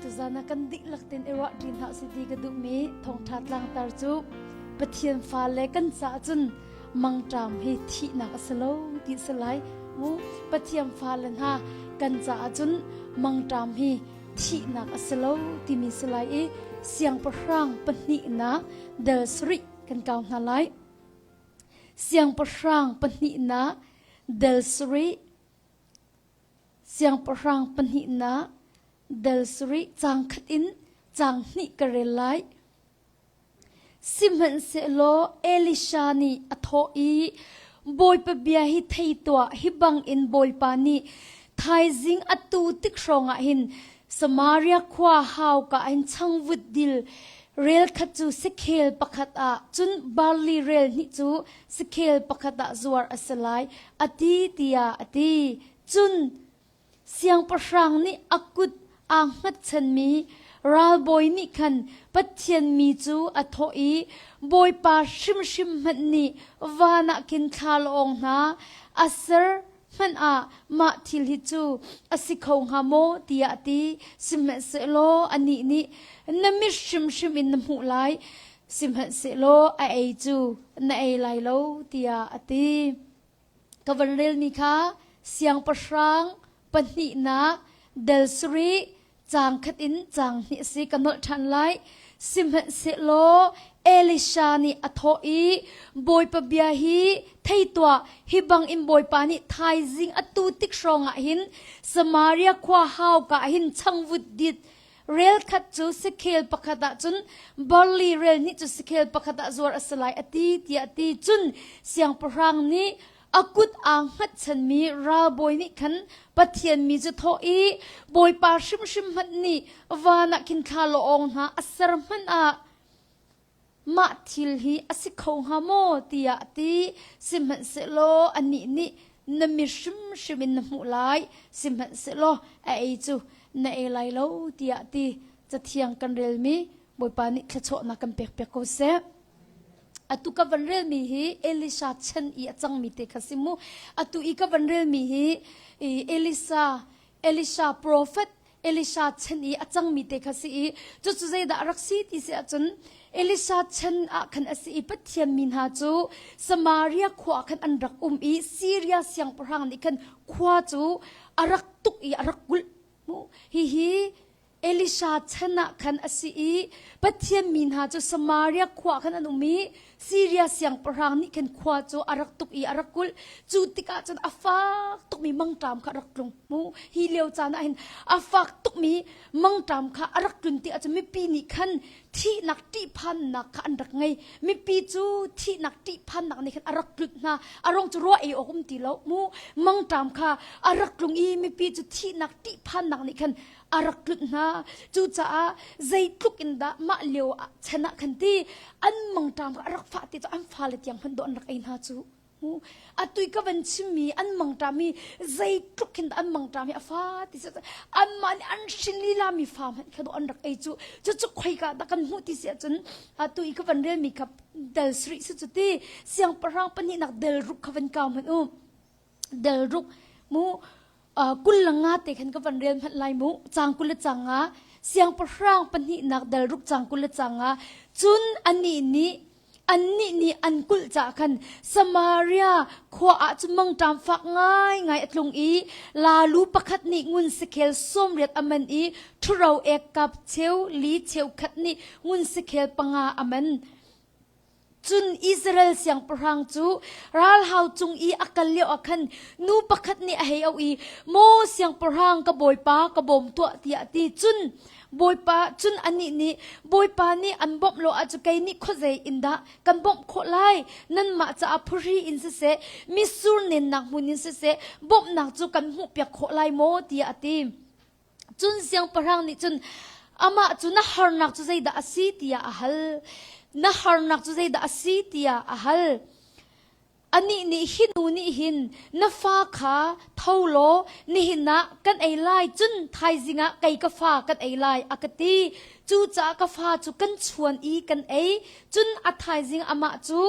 Tuzan ah kan dihlak tein i ruah ṭi hna usih ti ka duhmi thawngṭha tlangtar cu Pathian fale kan caah cun mangṭam hi thihnak a si lo ti a si lai. Mu Pathian fale hna kan caah cun mangṭam hi thihnak a si lo timi si lai i siangpahrang pahnihnak del sarih kan kau hna lai. Siangpahrang pahnihnak del sarih Siangpahrang pahnihnak dal sarih caang khat in caang hnih ka rel lai. Sihmanhsehlaw Elisha nih a thawh i, Bawipa bia hi thei tuah, hi bangin Bawipa nih thaizing atu tik hrawngah hin Samaria khua hauka ah hin changvut dil rel khat cu sakhel pakhat ah, cun barli rel hnih cu sakhel pakhat ah zuar a si lai, a ti tiah a ti. Cun siangpahrang nih a kut aa hngatchanmi ralbawi nih khan Pathian mi cu a thawh i, Bawipa hrimhrim hmanh nih van ah khin thlalawng hna a ser hmanh ah mah thil hi cu a si kho hnga maw tiah a ti. Sihmanhsehlaw anih nih, Na mit hrimhrim in na hmuh lai, sihmanhsehlaw a ei cu na ei lai lo, tiah a ti. Ka van relmi kha siangpahrang pahnihnak del sarih caang khat in caang hnih a si ka nolh ṭhan lai. Sihmanhsehlaw Elisha nih a thawh i Bawipa bia hi thei tuah hi bangin Bawipa nih thaizing atu tik hrawngah hin Samaria khua hauka ah hin changvut dit rel khat cu sakhel pakhat ah cun barley rel hnih cu sakhel pakhat ah zuar a si lai a ti tiah a ti. Cun siangpahrang nih a kut aa hngatchanmi ralbawi nih khan Pathian mi cu thawh i Bawipa hrimhrim hmanh nih van ah khin thla lawng hna a ser hmanh ah mah thil hi a si kho hnga maw tiah a ti. Sihmanhsehlaw anih nih na mi hrimhrim in na hmuh lai, sihmanhsehlaw a ei cu na ei lai lo tiah a ti. Cathiang kan relmi Bawipa nih thluachuahnak kan pekpiak ko seh. Atu ka van relmi hi Elisha chan i a cangmi te kha si mu. Atu i ka van relmi hi Elisa Elisha prophet Elisha chan i a cangmi te kha si i cucu zeidah a rak si ti si ahcun Elisha chan ah khan a si i Pathian mi hna cu Samaria khua ah khan an rak um i Syria siangpahrang nih khan khua cu a rak tuk i a rak kulh. Hihi Elisha chan ah khan a si i Pathian mi hna cu Samaria khua khan an um i Siria siangpahrang nih khan khua cu a rak tuk i a rak kulh. Cu tikah cun a fak tukmi mangṭam kha a rak tlung. Mu hi lio caan ah hin a fak tukmi mangṭam kha a rak tlun tikah cun mipi nih khan thihnak ṭihphannak kha an rak ngei. Mipi cu thihnak ṭihphannak nih khan a rak tlunh hna. A rong cu ruah ei awk um ti lo. Mu mangṭam kha a rak tlung i mipi cu thihnak ṭihphannak nih khan a rak tlunh hna. Cucaah zeitluk in dah mah lio ah chan ah khan ti an mangṭam kha a rak fah ti cu an fale tiang hmanh dawh an rak ei hna cu. Atui ka van chimmi an mangṭam hi zeitluk khin dah an mangṭam hi a fa ti si anmah nih an hrin lila mi fa hmanh kha dawh an rak ei cu. Cucu khoika dah kan hmuh ti si ahcun atu i ka van relmi kha del sarih si cu ti siangpahrang pahnihnak del ruk kha van kau hmanh u. Del ruk mu 20 le nga te khan ka van rel hmanh lai mu cang 20 le cang nga siangpahrang pahnihnak dal ruk cang 20 le cang nga cun anih nih annih nih an kulh caah khan Samaria khua ah cun mangṭam fak ngaingai a tlung i lalu pakhat nih ngun sakhel 80 a man i ṭhuro ek kap cheu li cheu khat nih ngun sakhel panga a man. Cun Israel siangpahrang cu ralhau cung i a kal lioah khan nu pakhat nih a hei auh i, Maw siangpahrang, ka bawipa, ka bawm tuah, tiah a ti. Cun bawipa, cun anih nih, Bawipa nih an bawmh lo ahcun kei nih khuazei in dah kan bawmh khawh lai? Nanmah caah phuhri in siseh, mitsur nennak hmun in siseh, bawmhnak cu kan hmuhpiak khawh lai maw? tiah a ti. Cun siangpahrang nih cun amah cu na harnak cu zeidah a si tiah a hal. Na harnak cu zeidah a si tiah a hal. Anih nih hi nu nih hin na fa kha tho law nihin ah kan ei lai cun thaizing ah kei ka fa kan ei lai a ka ti. Cucaah ka fa cu kan chuan i kan ei. Cun a thaizing amah cu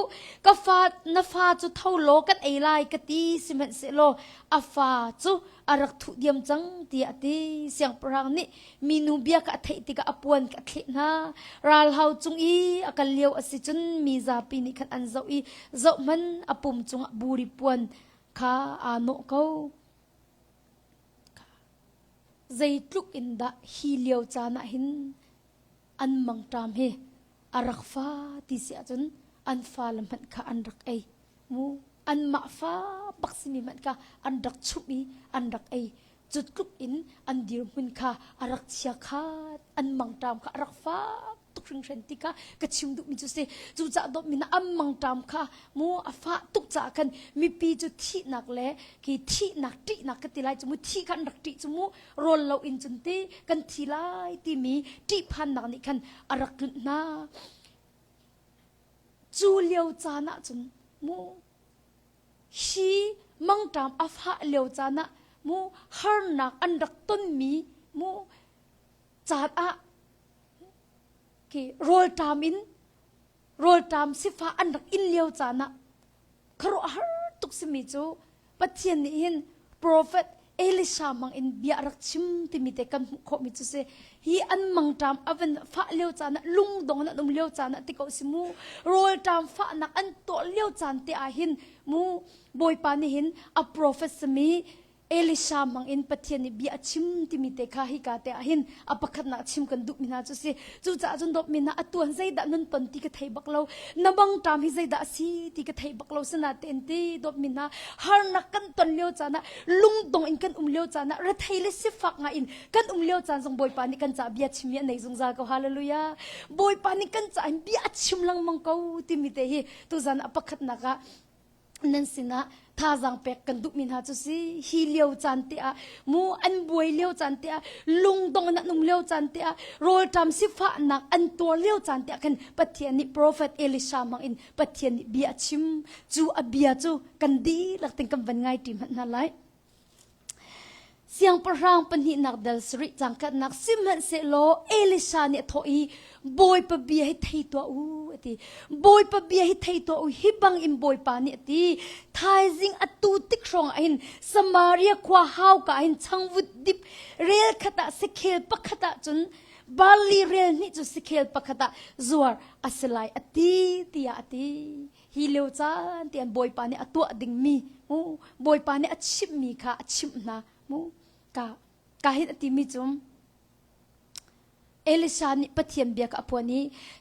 ka fa na fa cu tho law kan ei lai ka ti sihmanhsehlaw a fa cu a rak thuh diam cang tiah a ti. Siangpahrang nih minu bia kha a theih tikah a puan kha a thleh hna. Ralhau cung i a kal lio a si cun mi zapi nih khan an zoh i zohhmanh a pum cungah buri puan kha aa nawh ko. Zeitluk in dah hi lio caan ah hin an mangṭam hi a rak fa ti si ahcun an fale hmanh kha an rak ei mu anmah fa bak simi hmanh kha an rak chumh i an rak ei cu tluk in an dirhmun kha a rak chia khat an mangṭam kha a rak fak tuk hringhran ti kha ka chim duhmi cu si cucaah dawtmi na an mangṭam kha mu a fah tuk caah khan mipi cu thihnak le khi thihnak ṭihnak ka ti lai cu mu thi kha an rak ṭih cu mu rawl lo in cun ti kan thi lai timi ṭihphannak nih khan a rak tlunh hna. Cu lio caan ah cun mu hi mangṭam a fah lio caan ah mu harnak an rak tonmi mu caan ah khi rawlṭam in rawlṭam sifah an rak in lio caan ah khuaruahhar tuk simi cu Pathian nih hin profet Elisha mang in bia a rak chim timi te kan hmuh khawhmi cu si hi an mangṭam a van fah lio caan ah lungdong in an um lio caan ah ti ko si mu rawlṭam fahnak an tuah lio caan te ah hin mu Bawipa nih hin a profet simi Elisha hmang in Pathian nih bia a chim timi te kha hika te ah hin a pakhatnak chim kan duhmi hna cu si. Cucaah cun dawtmi hna atuan zeidah nan ton ti ka thei bak lo. Na mangṭam hi zeidah a si ti ka thei bak lo sinatein ti dawtmi hna harnak kan ton lio caan ah lungdong in kan um lio caan ah rethei le sifak ngai in kan um lio caan zong Bawipa nih kan caah bia chimmi a nei zungzal ko. Hallelujah. Bawipa nih kan caah hin bia a chim lengmang ko timi te hi tuzan a pakhatnak ah nan sinah thazaang pek kan duhmi hna cu si hi lio caan te ah mu an buai lio caan te ah lungdong in an um lio caan te ah rawlṭam sifahnak an tuar lio caan te ah khan Pathian nih profet Elisha hmang in Pathian nih bia a chim cu a bia cu kan dihlak tin kan van ngai ṭi hmanh hna lai. Siangpahrang pahnihnak dal sarih cangkatnak sihmanhsehlaw Elisha nih a thawh i Bawipa bia hi thei tuah u a ti. Bawipa bia hi thei tuah u hi bang in Bawipa nih a ti. Thaizing atu tik hrawng ah hin Samaria khua hauka ah hin changvut dip rel khat ah sakhel pakhat ah cun barli rel hnih cu sakhel pakhat ah zuar a si lai a ti tiah a ti. Hi lio caan tian Bawipa nih a tuah dingmi mu Bawipa nih a chimhmi kha a chimh hna mu ka ka hin a timi cu Elisha nih Pathian bia kha a phuan i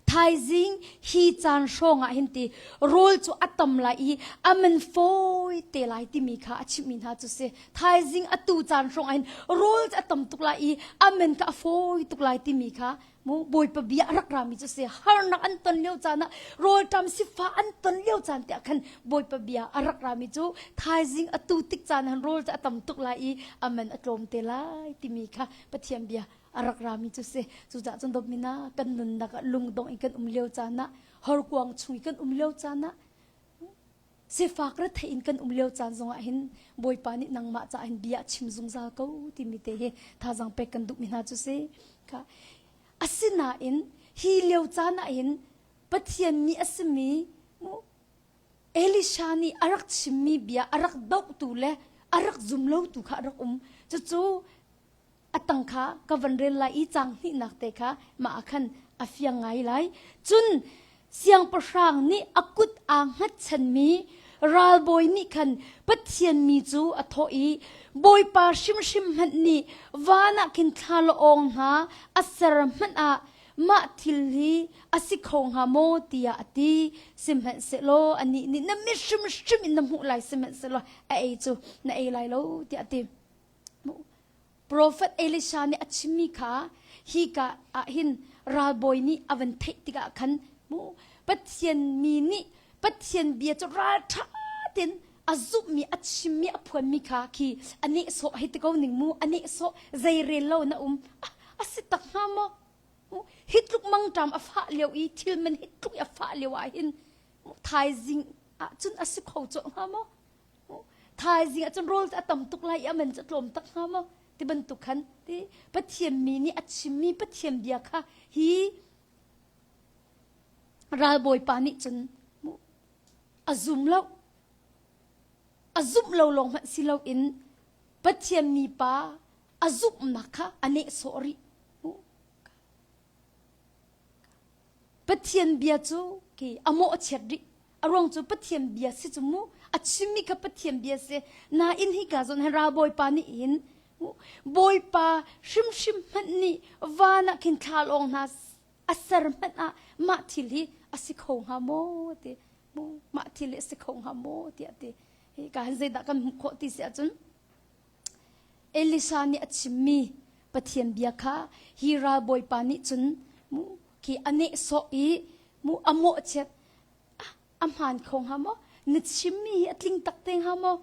thaizing hi caan hrawng ah hin ti rawl cu a tam lai i a man fawi te lai timi kha a chimhmi hna cu si thaizing atu caan hrawng ah hin rawl cu a tam tuk lai i a man kha a fawi tuk lai timi kha mu bawipa bia a rak rami cu si harnak an ton lio caan ah rawlṭam sifah an ton lio caan te ah khan bawipa bia a rak rami cu thaizing atu tik caan han rawl cu a tam tuk lai i a man a tlawm te lai timi kha pathian bia a rak rami cu si cucaah cun dawtmi na kan nunnak ah lungdong in kan um lio caan ah horkuang chung i kan um lio caan ah Sifak rethei in kan um lio caan zongah hin Bawipa nih nangmah caah hin bia a chim zungzal ko timi te hi thazaang pek kan duhmi hna cu si. Kha asinain hi lio caan ah hin Pathian mi a simi mu Elisha nih a rak chimmi bia a rak dohtu le a rak zum lotu kha a rak um. Cucu a tang kha ka van rel lai i caang hnihnak te kha mah ah khan a fiang ngai lai. Cun siangpahrang nih a kut aa hngatchanmi ralbawi nih khan Pathian mi cu a thawh i Bawipa hrimhrim hmanh nih van ah khin thla-awng hna a ser hmanh ah mah thil hi a si kho hnga maw tiah a ti. Sihmanhsehlaw anih nih na mit hrimhrim in na hmuh lai sihmanhsehlaw a ei cu na ei lai lo tiah a ti. Profet Elisha nih a chimmi kha hika ah hin ralbawi nih a van theih tikah khan mu Pathian mi nih Pathian bia cu ralṭha tein a zumhmi a chimmi a phuanmi kha khi a nehsawh hei ti ko ning mu a nehsawh zei rel lo na um a si tak hnga maw hi tluk mangṭam a fah lio i thil man hi tluk i a fah lio ah hin thaizing ah cun a si kho colh hnga maw Thaizing ah cun rawl a tam tuk lai i a man cu a tlawm tak hnga maw ti bantuk khan ti Pathian mi nih a chimmi Pathian bia kha hi ralbawipa nih cun a zum lo a zumh lo lawng hmanh si loin. Pathian mipa a zumhnak kha a nehsawh rih. Pathian bia cu khi a mawhchiat rih. A ruang cu Pathian bia si cu mu. A chimmi kha Pathian bia si. Nain hika zawn hin ralbawipa nih hin Bawipa hrimhrim hmanh nih van ah khin thlalawng hna a ser hmanh ah mah thil hi a si kho hnga maw ti mah thil hi a si kho hnga maw tiah ti hi ka han zeidah kan hmuh khawh ti si ahcun Elisha nih a chimmi Pathian bia kha hi ralbawipa nih cun mu khi a nehsawh i mu a mawhchiat a hmaan kho hnga maw na chimmi hi a tling tak te hnga maw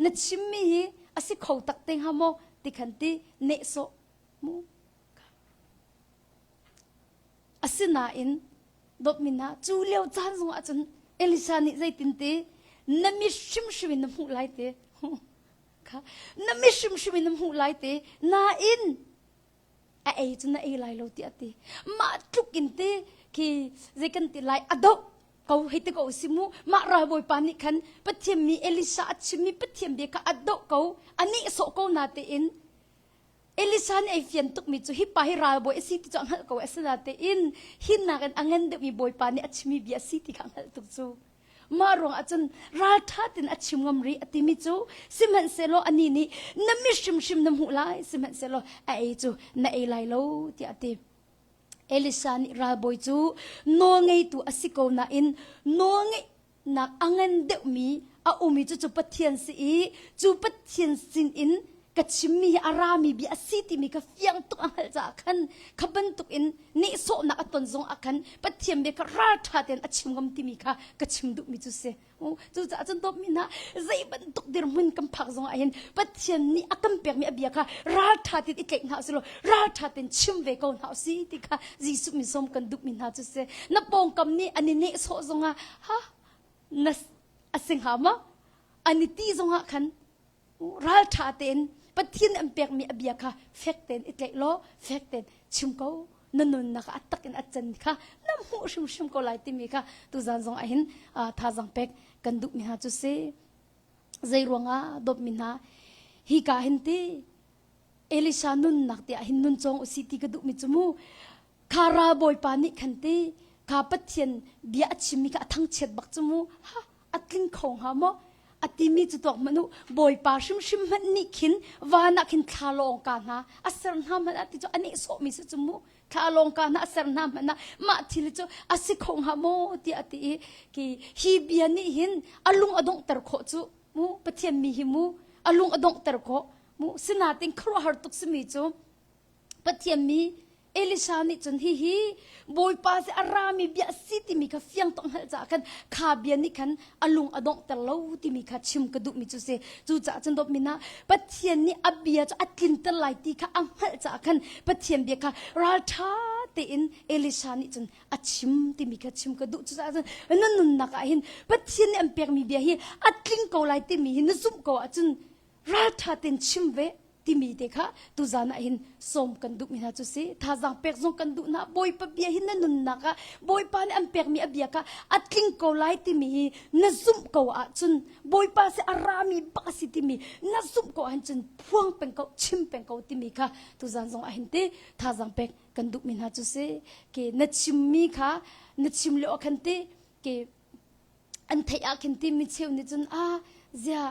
na chimmi hi a si kho tak te hnga maw ti khan ti nehsawh mu Asinain dawtmi hna cu lio caan zong ah cun Elisha nih zeitin ti na mi hrimhrim in na hmuh lai ti kha na mi hrimhrim in na hmuh lai ti nain a ei cu na ei lai lo ti a ti mah tluk in ti khi zei kan ti lai a doh ko hei ti ko si mu mah ralbawipa nih khan Pathian mi Elisha a chimmi Pathian bia kha a doh ko a nehsawh ko na tein Elisa nih ei fian tukmi cu hi pa hi ralbawi a si ti cu a hngalh ko asinain hinnak in a ngan deuhmi bawipa nih a chimmi bia a si ti kha a hngalh tuk cu. Mah ruang ah cun ralṭha tein a chim ngam rih a timi cu sihmanhsehlaw anih nih na mi hrimhrim na hmuh lai sihmanhsehlaw a ei cu na ei lai lo tiah a ti. Elisa nih ralbawi cu nawlngeitu a si ko nain nawlngeih nak a ngan deuhmi a um i cucu Pathian si i cu Pathian sinin ka chimmi hi a rami bia a si timi kha fiang tuk a hngalh caah khan kha bantuk in nehsawhnak a ton zong ah khan Pathian bia kha ralṭha tein a chim ngam timi kha ka chim duhmi cu si. Cucaah cun dawtmi hna zei bantuk dirhmun kan phak zong ah hin Pathian nih a kan pekmi a bia kha ralṭha tein i tlaih hna usih law ralṭha tein chim ve ko hna usih ti kha Jesuh min sawm kan duhmi hna cu si. Na pawngkam nih an i nehsawh zong ah ha na a si hnga maw? An i ti zong ah khan ralṭha tein Pathian an pekmi a bia kha fek tein i tlaih law fek tein chim ko na nunnak a tak in a can kha na hmuh hrimhrim ko lai timi kha tuzan zong ah hin thazang pek kan duhmi hna cu si zei ruangah dawtmi hna hi ka hin ti Elisha nunnak ti ah hin nun cawng usih ti ka duhmi cu mu kha ral bawipa nih khan ti kha Pathian bia a chimmi kha a thangchiat bak cu mu ha a tling kho hnga maw a timi cu tuak hmanh u bawipa hrimhrim hmanh nih khin van ah khin thla lawng ka hna a ser hna hmanh ah ti cu a nehsawhmi si cu mu thla lawng ka hna a ser hna hmanh ah mah thil cu a si kho hnga maw tiah a ti i ki hi bia nih hin a lung a donghter khawh cu mu pathian mi hi mu a lung a donghter khawh mu sinatin khuaruahhar tuk simi cu Pathian mi Elisha nih cun hihi Bawipa si a rami bia a si timi kha fiang tuk hngalh caah khan kha bia nih khan a lung a donghter lo timi kha chim ka duhmi cu si. Cucaah cun dawtmi hna Pathian nih a bia cu a tlinter lai ti kha a hngalh caah khan Pathian bia kha ralṭha tein Elisha nih cun a chim timi kha chim ka duh. Cucaah cun na nunnak ah hin Pathian nih an pekmi bia hi a tling ko lai timi hi na zumh ko ahcun ralṭha tein chim ve timi te kha tuzan ah hin sawm kan duhmi hna cu si thazaang pek zong kan duh hna bawipa bia hi na nunnak ah bawipa nih an pekmi a bia kha a tling ko lai timi hi na zumh ko ahcun bawipa si a rami bak a si timi na zumh ko ahcun phuang peng ko chim peng ko timi kha tuzan zong ah hin ti thazaang pek kan duhmi hna cu si ke na chimmi kha na chim lio ah khan ti ke an theih ah khin ti mi cheu nih cun a zia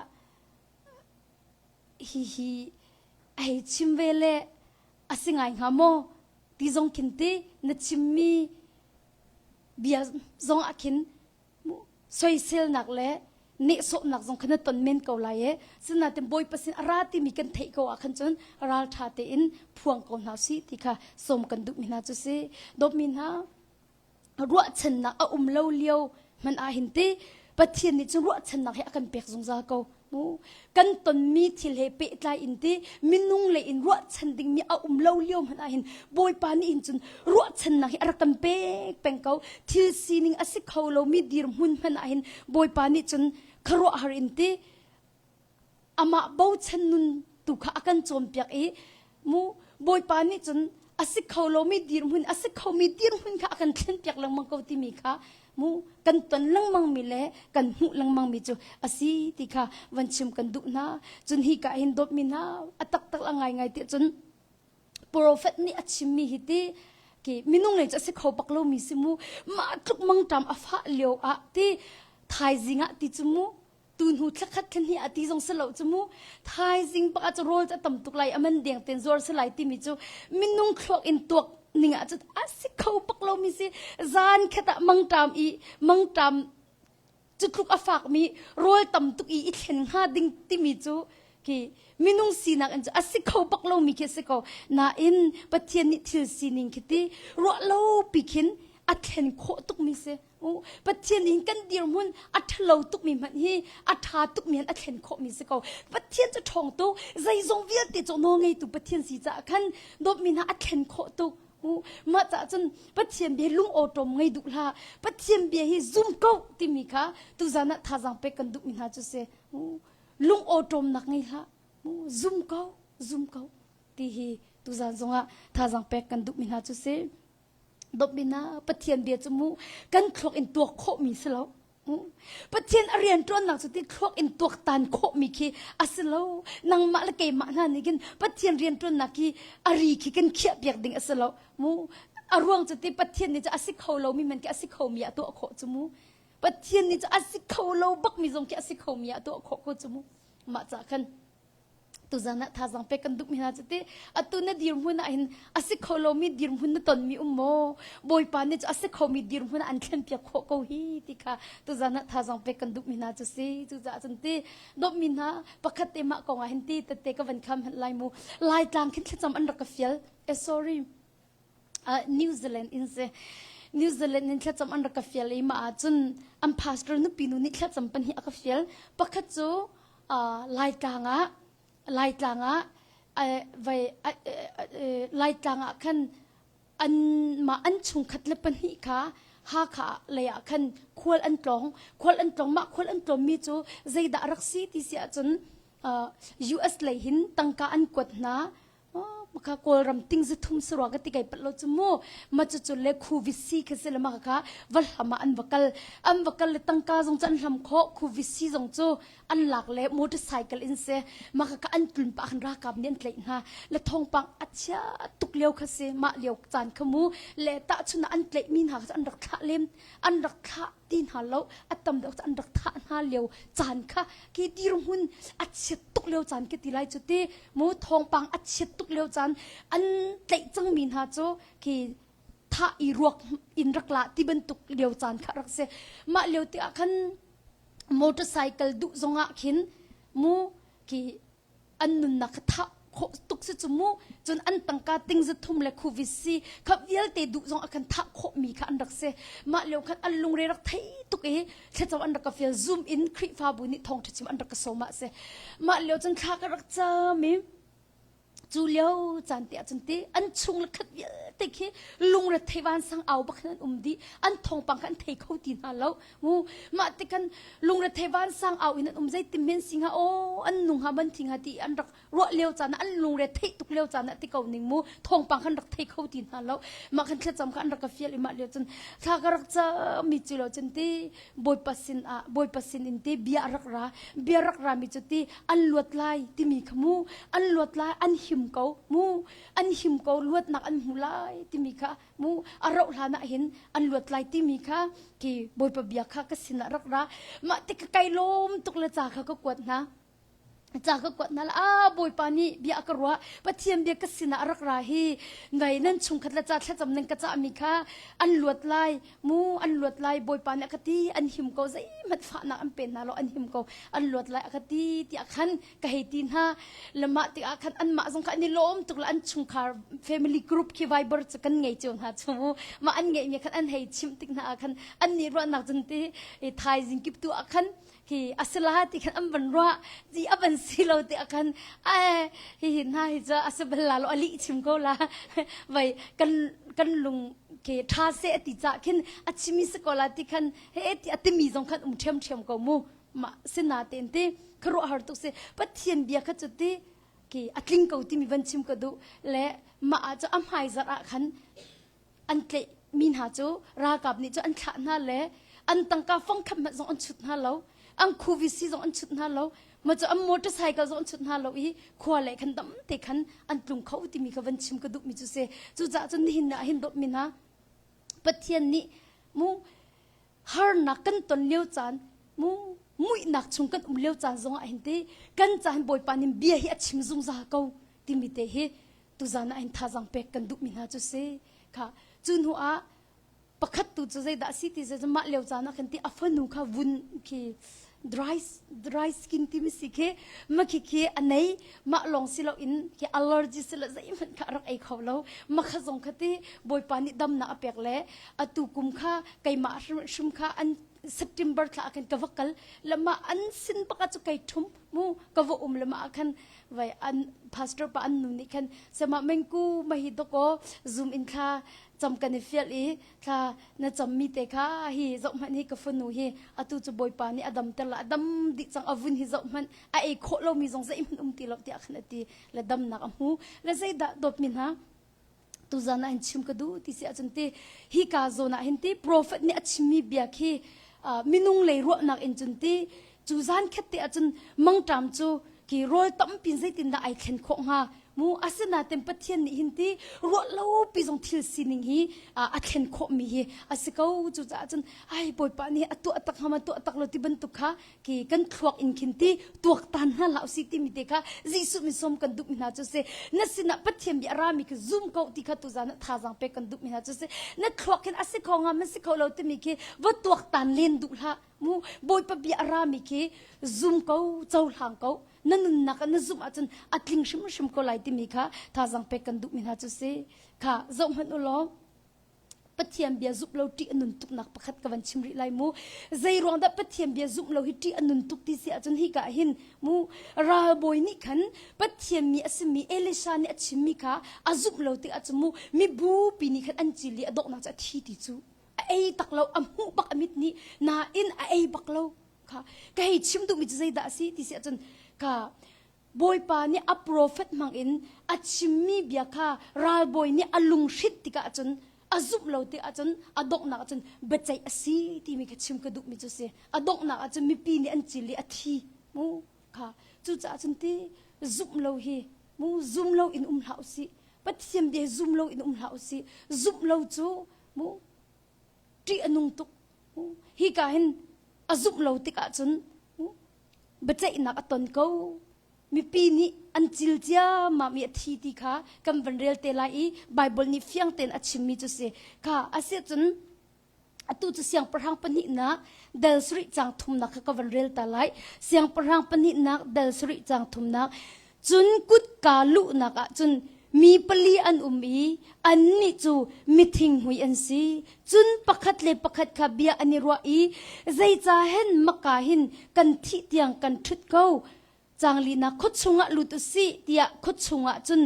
hihi a hei chim ve le a si ngai hnga maw ti zong khin ti na chimmi bia zong ah khin soiselnak le nehsawhnak zong kha na ton men ko lai e sinain bawipa sin a ra timi kan theih ko ah khan cun ral ṭha tein phuang ko hna si ti kha sawm kan duhmi hna cu si dawtmi hna ruahchannak a um lo lio hmanh ah hin ti Pathian nih cun ruahchannak hi a kan pek zungzal ko mu kan tonmi thil he pehtlai in ti minung lei in ruahchan dingmi a um lo lio hmanh ah hin Bawipa nih hin cun ruahchannak hi a rak kan pek peng ko thil sining a si kho lomi dirhmun hmanh ah hin Bawipa nih cun khuaruahhar in ti amah bochan nun tu kha a kan cawnpiak i mu Bawipa nih cun A si kho lomi dirhmun, a si khomi dirhmun kha a kan thlenpiak lengmang ko timi kha mu kan ton lengmangmi le kan hmuh lengmangmi cu a si ti kha van chim kan duh hna. Cun hi ka hin dawtmi hna a taktak a ngaingai ti cun Profet nih a chimmi hi ti ki minung lei cu a si kho bak lomi si mu mah tluk mangṭam a fah lio ah ti thaizing ah ti cu mu tu hnu thlakhat thla a ti zong si lo cu mu thaizing bak ah cu rawl cu a tam tuk lai a man deng ten zuar si lai timi cu minung thluak in tuak ning ah cun a si kho bak lomi si zan khat ah mangṭam i mangṭam cu tluk a fakmi rawl tam tuk i i thlen hnga ding timi cu khi minung sinak in cu a si kho bak lomi khi a si ko nain Pathian nih thil sining khi ti ruah lo pi khin a thlen khawh tukmi si Pathian in kan dirhmun a ṭhalo tukmi hmanh hi a ṭha tukmi an a thlen khawhmi si ko Pathian cu ṭhawng tuk zeizong vialte cu nawl ngeitu Pathian si caah khan dawtmi hna a thlen khawh tuk Mah caah cun Pathian bia lung awṭawm ngei duh hlah. Pathian bia hi zum ko timi kha tuzan ah thazaang pek kan duhmi hna cu si. Lung awṭawmnak ngei hlah. Zum ko, zum ko ti hi tuzan zongah thazaang pek kan duhmi hna cu si. Dawtmi hna Pathian bia cu mu kan thluak in tuak khawhmi si lo. Pathian a rianṭuannak cu ti thluak in tuaktan khawhmi khi a si lo. Nangmah le keimah hna nih khin Pathian rianṭuannak hi a ri khi kan khiahpiak ding a si lo. Mu a ruang cu ti Pathian nih cu a si kho lomi man khi a si khomi ah tuah khawh cu mu. Pathian nih cu a si kho lo bakmi zong khi a si khomi ah tuah khawh ko cu mu. Mah cah khan tuzan ah thazaang pek kan duhmi hna cu ti atu na dirhmun ah hin a si kho lomi dirhmun na tonmi um maw bawipa nih cu a si khomi dirhmun ah an thlenpiak khawh ko hi ti kha tuzan ah thazaang pek kan duhmi hna cu si cucaah cun ti dawtmi hna pakhat te mah kong ah hin ti tette ka van kham hmanh lai mu laitlang khin thlacam an rak ka fial eh sorry uh, New Zealand in si New Zealand in thlacam an rak ka fial i mah ah cun an pastor nupi nu nih thlacam pan hi a ka fial pakhat cu Laitlang ah Laitlang ah vai Laitlang ah khan an mah an chungkhat le pahnih kha Hakha lei ah khan khual an tlawng khual an tlawng mah khual an tlawmmi cu zeidah rak si ti si ahcun US lei hin tangka an kuat hna maka kawlram ting zu thum sarwa ka ti kai pat lo chu mu ma chu chu le khu visi kha se le ma kha va hlama an va kal an va kal le tangka zong chu an hlam kho khu visi zong chu an lak le motorcycle in se ma kha an tlun pa khan rakap nih an tlaih hna le thongpang a chia tuk lio kha se ma lio caan kha mu le ta chun an tlaih mi hna kha an rak thlah lem an rak thlah ti hna lo a tam deuh an rak thah hna lio caan kha ki dirhmun a chiat tuk lio caan ki ti lai cu ti mu thawngpang a chiat tuk lio caan an tlaih cangmi hna cu khi thah i ruak in rak la ti bantuk lio caan kha rak si mah lio ti ah khan motorcycle duh zongah khin mu khi an nunnak kha thah khawh tuk si cu mu cun an tangka ting za thum le khuvi si kha vialte duh zong a kan thah khawh mi kha an rak si mah lio khan an lungre rak thei tuk i thlacam an rak ka fial zoom in Khrihfabu nih thawngṭha chim an rak ka sawm ah si mah lio cun thla ka rak cam i cu lio caan te ah cun ti an chung le khat vialte khi lungre thei vansang au bak hin an um dih an thawngpang kha an thei kho ti hna lo Mu mah ti kan lungrethei vansang au in an um zeitin men si hnga aw an nung hnga man thi hnga ti an rak ruah lio caan ah an lungre theih tuk lio caan ah ti ko ning mu thawngpang kan rak thei kho ti hna lo mah kan thlacam kha an rak ka fial i mah lio cun thla ka rak cam mi cu lo cun ti bawipa sin ah bawipa sin in ti bia rak ra bia rak ra mi cu ti an luat lai timi kha mu an luat lai an him ko mu an him ko luatnak an hmu lai timi kha mu a rauh hlan ah hin an luat lai timi kha khi bawipa bia kha ka sin ah rak ra mah ti ka kai lawm tuk le ca kha ka kuat hna ca ka kuat hna la a bawipa nih bia ka ruah pathian bia ka sin ah rak ra hi ngai nan chungkhat le ca thlacam nan ka cah mi kha an luat lai mu an luat lai bawipa nih a ka ti an him ko zeihmanh fahnak an pe hna lo an him ko an luat lai a ka ti tiah khan ka hei ti hna le mah tikah khan anmah zong kha an i lawm tuk le an chungkhar family group khi Viber cu kan ngei cio hna cu mah an ngeihmi khan an hei chimh tik hna ah khan an nih ruahnak cun ti thaizing kip tu ah khan khi asila ti khan an van ruah ti a van si lo ti ah khan ai hi hi hna hi cu a si bal la lo a lih chim ko la vai kan kan lung ke tha se ati cha khin a chimi se ko la ti khan he ti atimi zong khan um ṭhiam ṭhiam ko mu mah sinatein ti khuaruahhar tuk si pathian bia kha cu ti. Khi a tling ko timi van chim ka duh le mah ah cu a hmai zarh ah khan an tlaih mi hna cu ralkap nih cu an thlah hna le an tangka fong khat hmanh zong an chut hna lo an khuvisi zong an chut hna lo ma cu an motorcycle zong an chut hna lo i khua le khan dam te khan an tlung kho timi kha van chim ka duh mi cu si cucaah cun nihin ah hin dawt mi hna Pathian nih mu harnak kan ton lio caan mu muihnak chung kan um lio caan zongah hin ti kan caan Bawipa nih bia hi a chim zungzal ko timi te hi tuzan ah hin thazaang pek kan duhmi hna cu si kha cu hnu ah pakhat tu cu zeidah si ti cu mah lio caan ah khan ti a fanu kha vun khi dry dry skin timi si khi ma khi khi a nei mah lawng si lo in khi allergy si le zeihmanh kha rak ei kho lo ma kha zong kha ti bawipa nih damnak a pek le atu kum kha keimah hrim kha an September thla ah khan ka va kal le mah an sin bak ah cu kei thum mu ka va um le mah ah khan vai an pastor pa an nu nih khan sema mengku ma hi doko zoom in thla cam kan i fial i thla na cam mi te kha hi zoh hmanh hi ka fanu hi atu cu bawipa nih a dam ter la a dam dih cang a vun hi zoh hmanh a ei khawh lo mi zong zeihmanh um ti lo tiah khan a ti le damnak a hmu le zeidah dawt mi hna tuzan ah hin chim ka duh ti si ahcun ti hi ka zawn ah hin ti prophet nih a chimmi bia khi minung lei ruahnak in cun ti cu zan khat te ahcun mangṭam cu khi rawl tampi zeitindah ai thlen khawh hnga mu asinain Pathian nih hin ti ruah lo pi zong thil sining hi a thlen khawh mi hi a si ko cucaah cun ai bawipa nih a tuah tak hnga ma tuah tak lo ti bantuk kha khi kan thluak in khin ti tuaktan hna hlah usih timi te kha Jesuh min sawm kan duh mi hna cu si na sinah Pathian bia rami khi zum ko ti kha tuzan ah thazaang pek kan duh mi hna cu si na thluak hin a si kho nga ma si kho lo timi khi va tuaktan len duh hlah mu Bawipa bia a rami khi zum ko cohlang ko na nunnak ah na zumh ahcun a tling hrimhrim ko lai timi kha thazaang pek kan duh mi hna cu si kha zoh hmanh u law Pathian bia zumh lo ṭih a nun tuknak pakhat ka van chim rih lai mu. Zei ruang dah Pathian bia zumh lo hi ṭih a nun tuk ti si ahcun hika ah hin mu ralbawi nih khan Pathian mi a simi Elisha nih a chimmi kha a zumh lo tik ahcun mu mibupi nih khan an cil i a donghnak cu a thi ti cu a ei tak lo a hmuh bak a mit nih nain a ei bak lo kha ka hei chim duhmi cu zeidah a si ti si ahcun ka Bawipa nih a profet hmangin a chimmi bia kha ralbawi nih a lunghrinh tikah cun a zumh lo tikah cun a donghnak ah cun biaceih a si timi kha chim ka duhmi cu si. A donghnak ah cun mipi nih an cil i a thi mu kha cucaah cun ti zumh lo hi mu zum lo in um hlah usih. Pathian bia zum lo in um hlah usih. Zumh lo cu mu ṭih a nung tuk. Hika hin a zumh lo tikah cun biaceihnak a ton ko mipi nih an cil ciammam i a thi ti kha kan van rel te lai i Bible nih fiang tein a chimmi cu si kha asiahcun atu cu siangpahrang pahnihnak dal sarih cang thumnak kha ka van rel ta lai siangpahrang pahnihnak dal sarih cang thumnak cun kutka luhnak ah cun mi pali an um i annih cu mithinghmui an si. Cun pakhat le pakhat kha bia an i ruah i zeicah hen maka hin kan thih tiang kan ṭhut ko. Caanglinak khua chungah lut u sih tiah khua chungah cun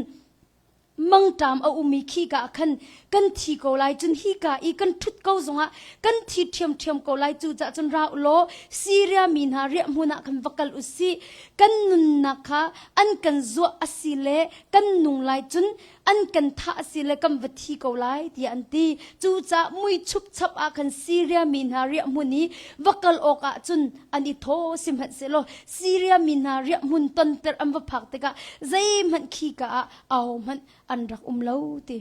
mangṭam a um i khika ah khan kan thi ko lai cun hika i kan ṭhut ko zongah kan thi ṭhiamṭhiam ko lai cucaah cun ra u law Siria mi hna riahhmun ah khan va kal u sih kan nunnak kha an kan zuah a si le kan nung lai cun an kan thah a si le kan va thi ko lai tiah an ti cucaah mui chupchap ah khan Siria mi hna riahhmun i va kal awkah cun an i thaw sihmanhsehlaw Siria mi hna riahhmun tonter an va phak tikah zeihmanh khika ah ahohmanh an rak um lo ti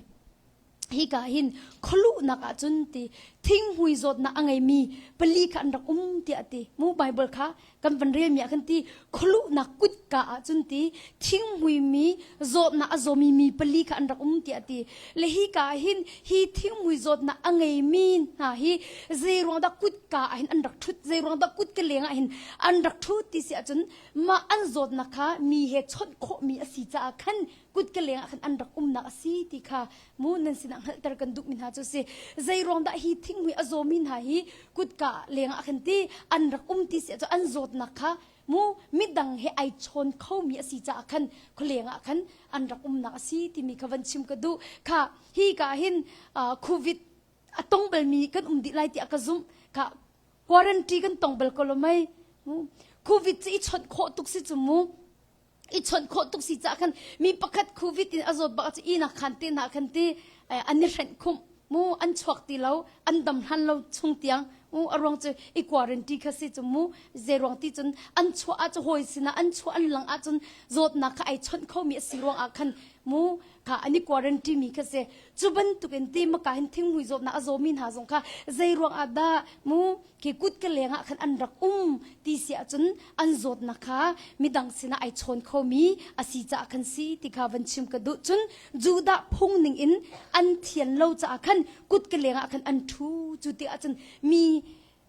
hika hin khualuhnak ah cun ti thinghmui zawtnak a ngeimi pali kha an rak um tiah ti mu bible kha kan van rel mi ah khan ti khualuhnak kutka ah cun ti thinghmui mi zawtnak a zawmi mi pali kha an rak um tiah ti le hika ah hin hi thinghmui zawtnak a ngeimi hna hi zei ruang dah kutka ah hin an rak thut zei ruang dah kutka leng ah hin an rak thut ti si ahcun mah an zawtnak kha mi he chawnh khawhmi a si caah khan kutka leng ah khan an rak umnak a si ti kha mu nan sinah hngalhter kan duhmi hna cu si zei ruang dah hi thinghmui a zawmi hna hi kutka leng ah khan ti an rak um ti si cu an zawtnak kha mu midang he ai chawn khomi a si caah khan khualeng ah khan an rak umnak a si timi kha van chim ka duh kha hi ka hin covid a tong balmi kan um dih lai tiah ka zumh kha quarantine kan tong bal ko lo mei covid cu i chawnh khawh tuk si cu mu. I chawnh khawh tuk si caah khan mi pakhat covid in a zawt bak cu ihnak khan te hna khan ti an i hrenh khumh mu an chuak ti lo an dam hlan lo chung tiang mu a ruang cu i quarantine kha si cu mu zei ruang ti cun an chuah ah cu hawi sinah an chuah an lang ahcun zawtnak kha ai chawnh khomi a si ruang ah khan mu kha an i quarantine mi kha si cu bantukin ti maka hin thinghmui zawtnak a zawmi hna zong kha zei ruang ah dah mu khi kut ka leng ah khan an rak um ti si ahcun an zawtnak kha midang sinah ai chawn khomi a si caah khan si ti kha van chim ka duh cun Judah phung ning in an thian lo caah khan kut ka leng ah khan an ṭhu cu ti ahcun mi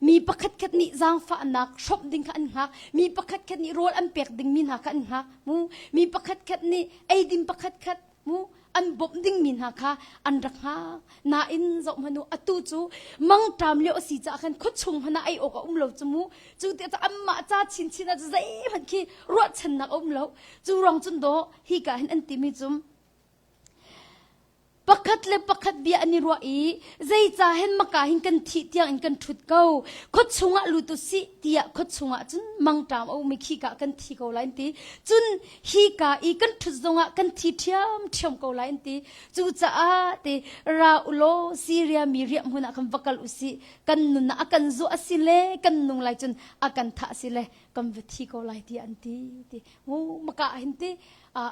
mi pakhat khat nih zaangfahnak hrawmh ding kha an hngak mi pakhat khat nih rawl an pek ding mi hna kha an hngak mu mi pakhat khat nih eidin pakhat khat mu an bawmh dingmi hna kha an rak hngak nain zoh hmanh u atu cu mangṭam lio a si caah khan khuachung hmanh ah ei awk a um lo cu mu cu ti cu anmah ca chinchin ah zeihmanh khi ruahchannak a um lo cu ruang cun dawh hika hin an timi cu Pakhat le pakhat bia an i ruah i zeicah hen maka hin kan thih tiang in kan ṭhut ko khuachung ah lut u sih tiah khuachung ah cun mangṭam a um i khika kan thi ko lai an ti cun hika i kan ṭhut zongah kan thi ṭhiamṭhiam ko lai an ti cucaah ti ra u law Siria mi riahhmun ah khan va kal u sih kan nunnak a kan zuah a si le kan nung lai cun a kan thah a si le kan va thi ko lai tiah an ti ti mu maka hin ti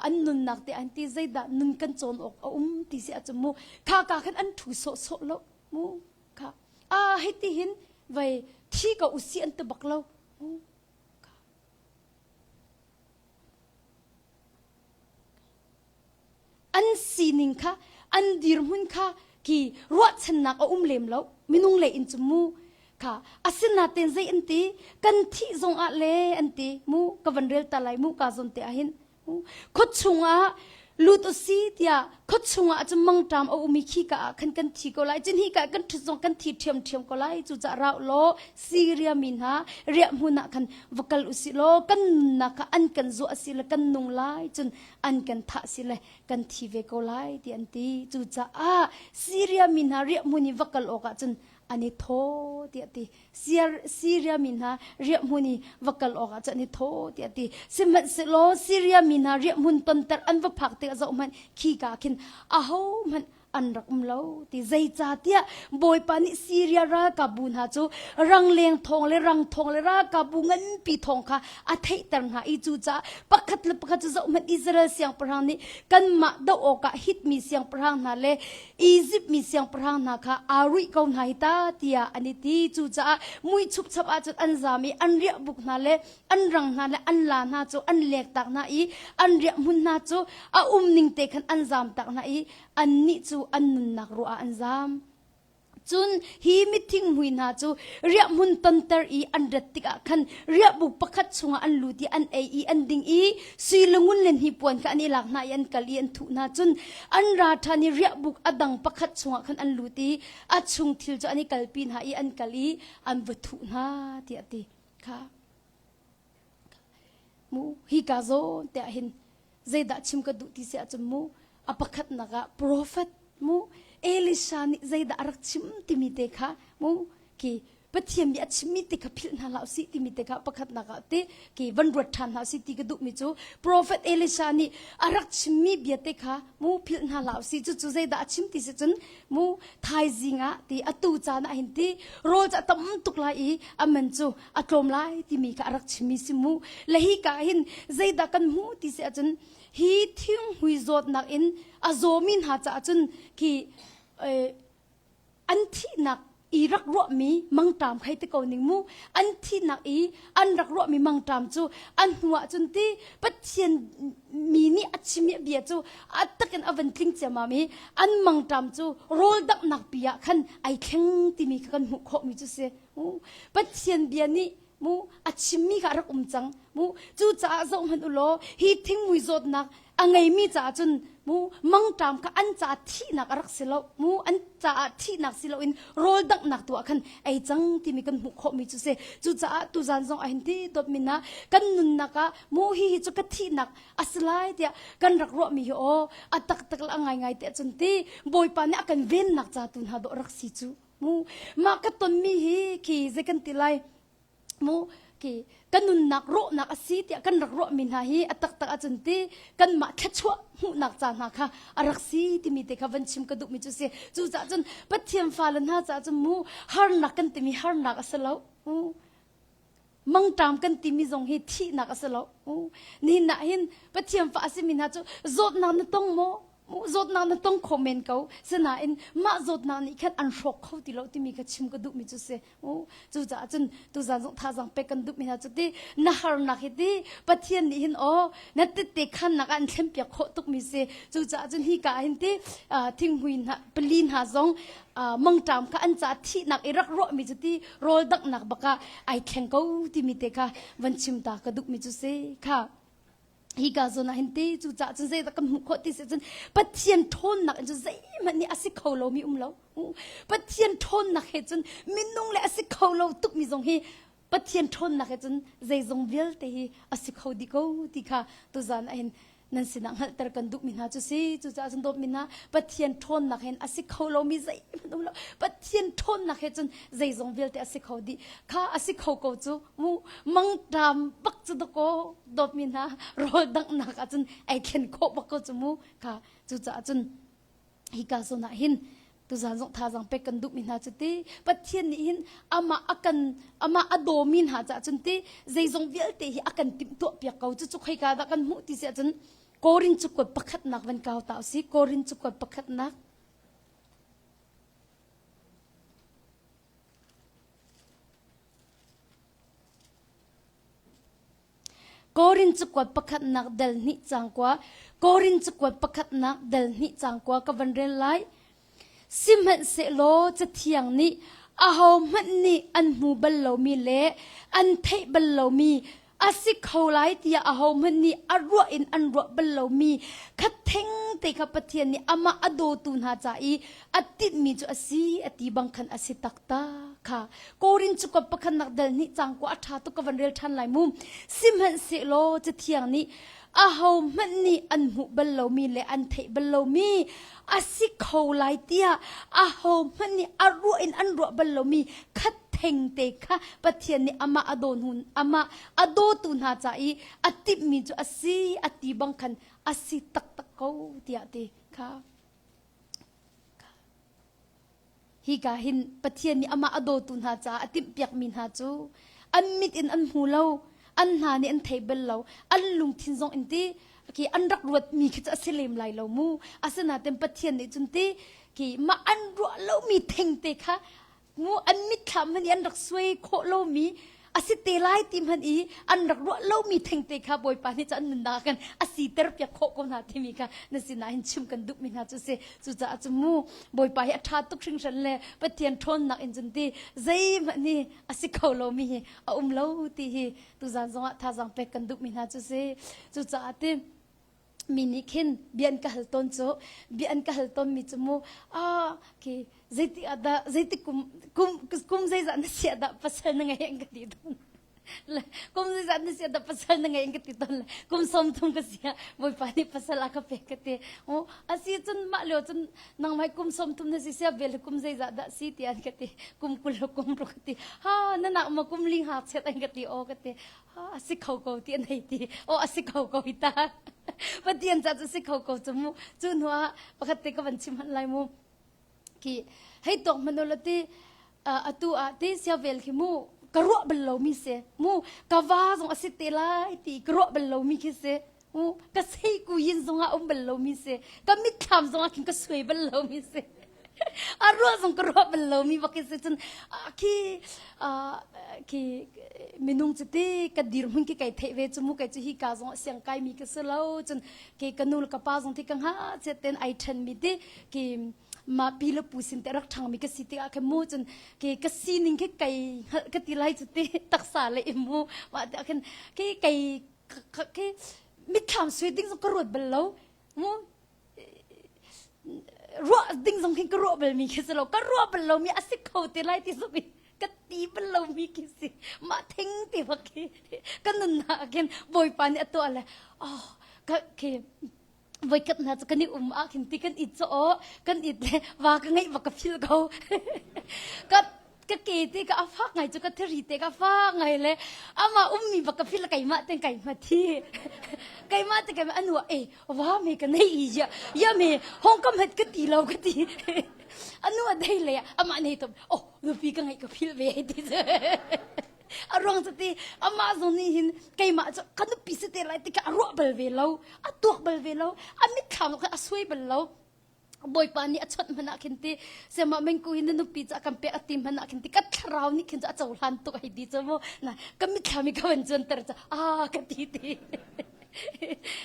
an nunnak te an ti zeidah nun kan cawn awk a um ti si ahcun mu kha ka khan an ṭhu sawhsawh lo mu kha a hei ti hin vai thi ko usi an ti bak lo mu kha an sining kha an dirhmun kha ki ruahchannak a um lem lo minung le in cu mu kha asinaten zei an ti kan thih zong ah le an ti mu ka van rel ta lai mu ka zawn te ah hin Khuachung ah lut u si tiah khuachung ah cun mangṭam a um i khika ah khan kan thi ko lai cun hika kan ṭhut zong kan thi ṭhiamṭhiam ko lai cucaah rau law Siria mi hna riahhmun ah khan va kal u sih law kan nunnak kha an kan zuah si le kan nung lai cun an kan thah si le kan thi ve ko lai ti an ti cucaah Siria mi hna riahhmun i va kal awkah cun an i thaw tiah ti Syria mi hna riahhmun i va kal awkah cun an i thaw tiah ti. Sihmanhsehlaw Syria mi hna riahhmun tonter an va phak tikah zohhmanh khika khin ahohmanh an rak um lo ti zeicahtiah Bawipa nih Syria ralkapbu hna cu rangleng thawng le rang thawng le ralkapbu nganpi thawng kha a theihter hna i cucaah pakhat le pakhat cu zohhmanh Israel siangpahrang nih kanmah doh awkah Hit mi siangpahrang hna le Izipt mi siangpahrang hna kha aa ruih ko hna hi ta tiah an i ti. Cucaah mui chupchap ahcun an zam i an riahbuk hna le an rang hna le an la hna cu an lektak hna i an riahhmun hna cu a um ning te khan an zamtak hna i annih cu an nunnak ruah ah an zam. Cun hi mithinghmui hna cu riahhmun tonter i an rat tikah khan riahbuk pakhat chungah an lut i an ei i an ding i sui le ngun le hnipuan kha an i lak hna i an kal i an thuh hna. Cun an ra ṭhan i riahbuk a dang pakhat chungah khan an lut i a chung thil cu an i kalpi hna i an kal i an va thuh hna, tiah a ti. Kha mu hika zawn te ah hin zeidah chim ka duh ti si ahcun mu a pakhatnak ah prophet mu Elisha nih zeidah a rak chim timi te kha mu ki Pathian nih a chimmi te kha philh hna hlah usih timi te kha pakhatnak ah te ki van ruat ṭhan hna usih ti ka duhmi cu prophet Elisha nih a rak chimmi bia te kha mu philh hna hlah usih cucu zeidah a chim ti si cun mu thaizing ah ti atu caan ah hin ti rawl cu a tam tuk lai i a man cu a tlawm lai timi kha a rak chimmi si mu le hi ka hin zeidah kan hmu ti si ahcun hi thinghmui zawtnak in a zawmi hna caah cun khi an thihnak i rak ruahmi mangṭam khai te ko ning mu an thihnak i an rak ruahmi mangṭam cu an hnu ah cun ti Pathian mi nih a chimmi bia cu a takin a van tling ciammam i an mangṭam cu rawl danghnak pi ah khan ai thleng timi kha kan hmuh khawhmi cu si Pathian bia nih mu a chimmi kha a rak um cang mu cucaah zoh hmanh u law hi thingmui zawtnak a ngeimi caah cun mu mangṭam kha an caah thihnak a rak si lo mu an caah thihnak si loin rawl danghnak tu ah khan ei cang timi kan hmuh khawhmi cu si cucaah tuzan zong ah hin ti dawtmin ah kan nunnak ah mu hi hi cu ka thihnak a si lai tiah kan rak ruahmi hi aw a taktak le a ngaingai te cun ti Bawipa nih a kan vennak ca tu hna dawh rak si cu mu mah ka tonmi hi khi zei kan ti lai mu. Khi kan nunnak rawhnak a si tiah kan rak ruahmi hna hi a taktak ahcun ti kanmah thluachuah hmuhnak ca hna kha a rak si timi te kha van chim ka duhmi cu si. Cucaah cun Pathian fale hna caah cun mu harnak kan timi harnak a si lo. Mangṭam kan timi zong hi thihnak a si lo. Nihin ah hin Pathian fa a simi hna cu zawtnak na tong maw? Zawtnak na tong kho men ko. Sinain mah zawtnak nih khan an hrawk kho ti lo timi kha chim ka duhmi cu si. Cucaah cun tuzan zong thazaang pek kan duhmi hna cu ti na harnak hi ti Pathian nih hin aw na tette khannak ah an thlenpiak khawh tukmi si. Cucaah cun hi ka ah hin ti thinghmui hna pali hna zong mangṭam kha an caah thihnak i rak ruahmi cu ti rawl danghnak bak ah ai thleng ko timi te kha van chim ta ka duhmi cu si kha hi ka zawn ah hin ti cu cah cun zeidah kan hmuh khawh ti si cun Pathian ṭhawnnak in cu zeihmanh nih a si kho lomi um lo Pathian ṭhawnnak he cun minung le a si kho lo tukmi zong hi Pathian ṭhawnnak he cun zeizong vialte hi a si kho dih ko ti kha tuzan ah hin nan sinah hngalhter kan duhmi hna cu si. Cucaah cun dawtmi hna Pathian ṭhawnnak hin a si kho lomi zeihmanh um lo. Pathian ṭhawnnak he cun zeizong vialte a si kho dih. Kha a si kho ko cu mu mangṭam bak cu dakaw dawtmi hna rawl danghnak ah cun ai thlen khawh bak ko cu mu kha cucaah cun hika zawn ah hin tuzan zong thazaang pek kan duhmi hna cu ti Pathian nih hin amah a kan amah a dawmi hna caah cun ti zeizong vialte hi a kan timhtuah piak ko cucu khoika dah kan hmuh ti si ahcun Korin cakuat pakhatnak van kau ta usih Korin cakuat pakhatnak Korin cakuat pakhatnak dal hnih cang kua Korin cakuat pakhatnak dal hnih cang kua ka van rel lai. Sihmanhsehlaw Cathiang nih ahohmanh nih an hmu bal lomi le an theih bal lomi a si kho lai tiah ahohmanh nih a ruah in an ruah bal lomi kha thengte kha Pathian nih amah a dawtu hna ca i a tinhmi cu a si a ti bang khan a si taktak kha Korin cu ka pakhatnak dal hnih cang ko a ṭha tuk ka van rel ṭhan lai mu sihmanhsehlaw cathiang nih ahohmanh nih an hmuh bal lomi le an theih bal lomi a si kho lai tiah ahohmanh nih a ruah in an ruah bal lomi khat thengte kha Pathian nih amah a daw hnu amah a dawtu hna ca i a timhmi cu a si a ti bang khan a si taktak ko tiah ti kha Hika hin Pathian nih amah a dawtu hna caah a timhpiakmi hna cu an mit in an hmu lo, an hna nih an thei bal lo, an lungthin zong in ti khi an rak ruatmi khi cu a si lem lai lo mu. Asinain Pathian nih cun ti khi mah an ruah lomi thengte kha mu an mitthlam hmanh i an rak suai khawh lomi a si te lai ti hmanh i an rak ruah lomi thengte kha Bawipa nih cu an nunnak kan a siter piak khawh ko hna timi kha na sinah hin chim kan duhmi hna cu si cucaah cu mu Bawipa hi a ṭha tuk hringhran le Pathian ṭhawnnak in cun ti zeihmanh hi a si kho lomi hi a um lo ti hi tuzan zongah thazaang pek kan duhmi hna cu si cucaah ti mi nih khin bia an ka hal tawn cu bia an ka hal tawnmi cu mu ah khi zeiti ah dah zeiti kum kum kum zeizah na si ah dah pasal na ngei an ka ti tawn le kum zeizah na si ah dah pasal na ngei an ka ti tawn le kum 30 ka si ah bawipa nih pasal a ka pek ka ti o asi cun mah lio cun nangmah kum 30 na si sia vel kum zeizah dah si ti an ka ti kum 20 kum ru ka ti ha na nak ma kum ling ha chet an ka ti o ka ti a si kho ko ti an hei ti o a si kho ko hi ta Pathian ca cu si kho ko cu mu cu hnu ah pakhat te ka van chim hman lai mu khi hei tawk hmanh ula ti atu ah ti sia vel khi mu ka ruah bal lo mi si mu ka va zong a si te lai ti ka ruah bal lo mi khi si mu ka sei ku yin zong ah um bal lo mi si ka mitthlam zong ah khin ka suai bal lo mi si a ruah zong ka ruah bal lomi bak si cun khi khi minung cu ti ka dirhmun khi kai theih ve cu mu kai cu hi ka zong siang kai mi ka si lo cun ke ka nu le ka pa zong ti ka hnga chet ten ai then mi ti ki ma pi le pu sin te rak thang mi ka si ti ah khe mu cun ke ka sining khi kai hngalh ka ti lai cu ti taksa le imu ma te khin ke kai ke mitthlam sui ding zong ka ruat bal lo mu ruah ding zong khin ka ruah balmi khi si lo ka ruah bal lomi a si kho te lai ti zong in ka ti bal lomi khi si mah thing ti bak khi ka nunnak ah khin bawipa nih a tuah le oh ka khi voikhat hna cu kan i um ah khin ti kan it cu aw kan it le va ka ngeih va ka phil ko ka. Ka ke te ka a fak ngai cu ka thiri te ka fak ngai le ama ummi bak ka phil keimah ten kai ma thi. Keimah te keimah anu e wa me ka nei i ya ya me hong kam het ka ti lo ka ti. Anu a dei le ama nei tom oh nupi ka ngai ka phil ve ti. A ruang cu ti amah zong nih hin keimah cu ka nupi si te lai ti kha a ruah bal ve lo a tuak bal ve lo a mitthlam kha a suai bal lo Bawipa nih a chawnh hmanh ah khin ti sema mengku hi na nupi cu a kan pek a ti hmanh ah khin ti ka thlarau nih khin cu a cohlan tuk hei ti cu mu na ka mitthlam i ka van cuanter cu a ka ti ti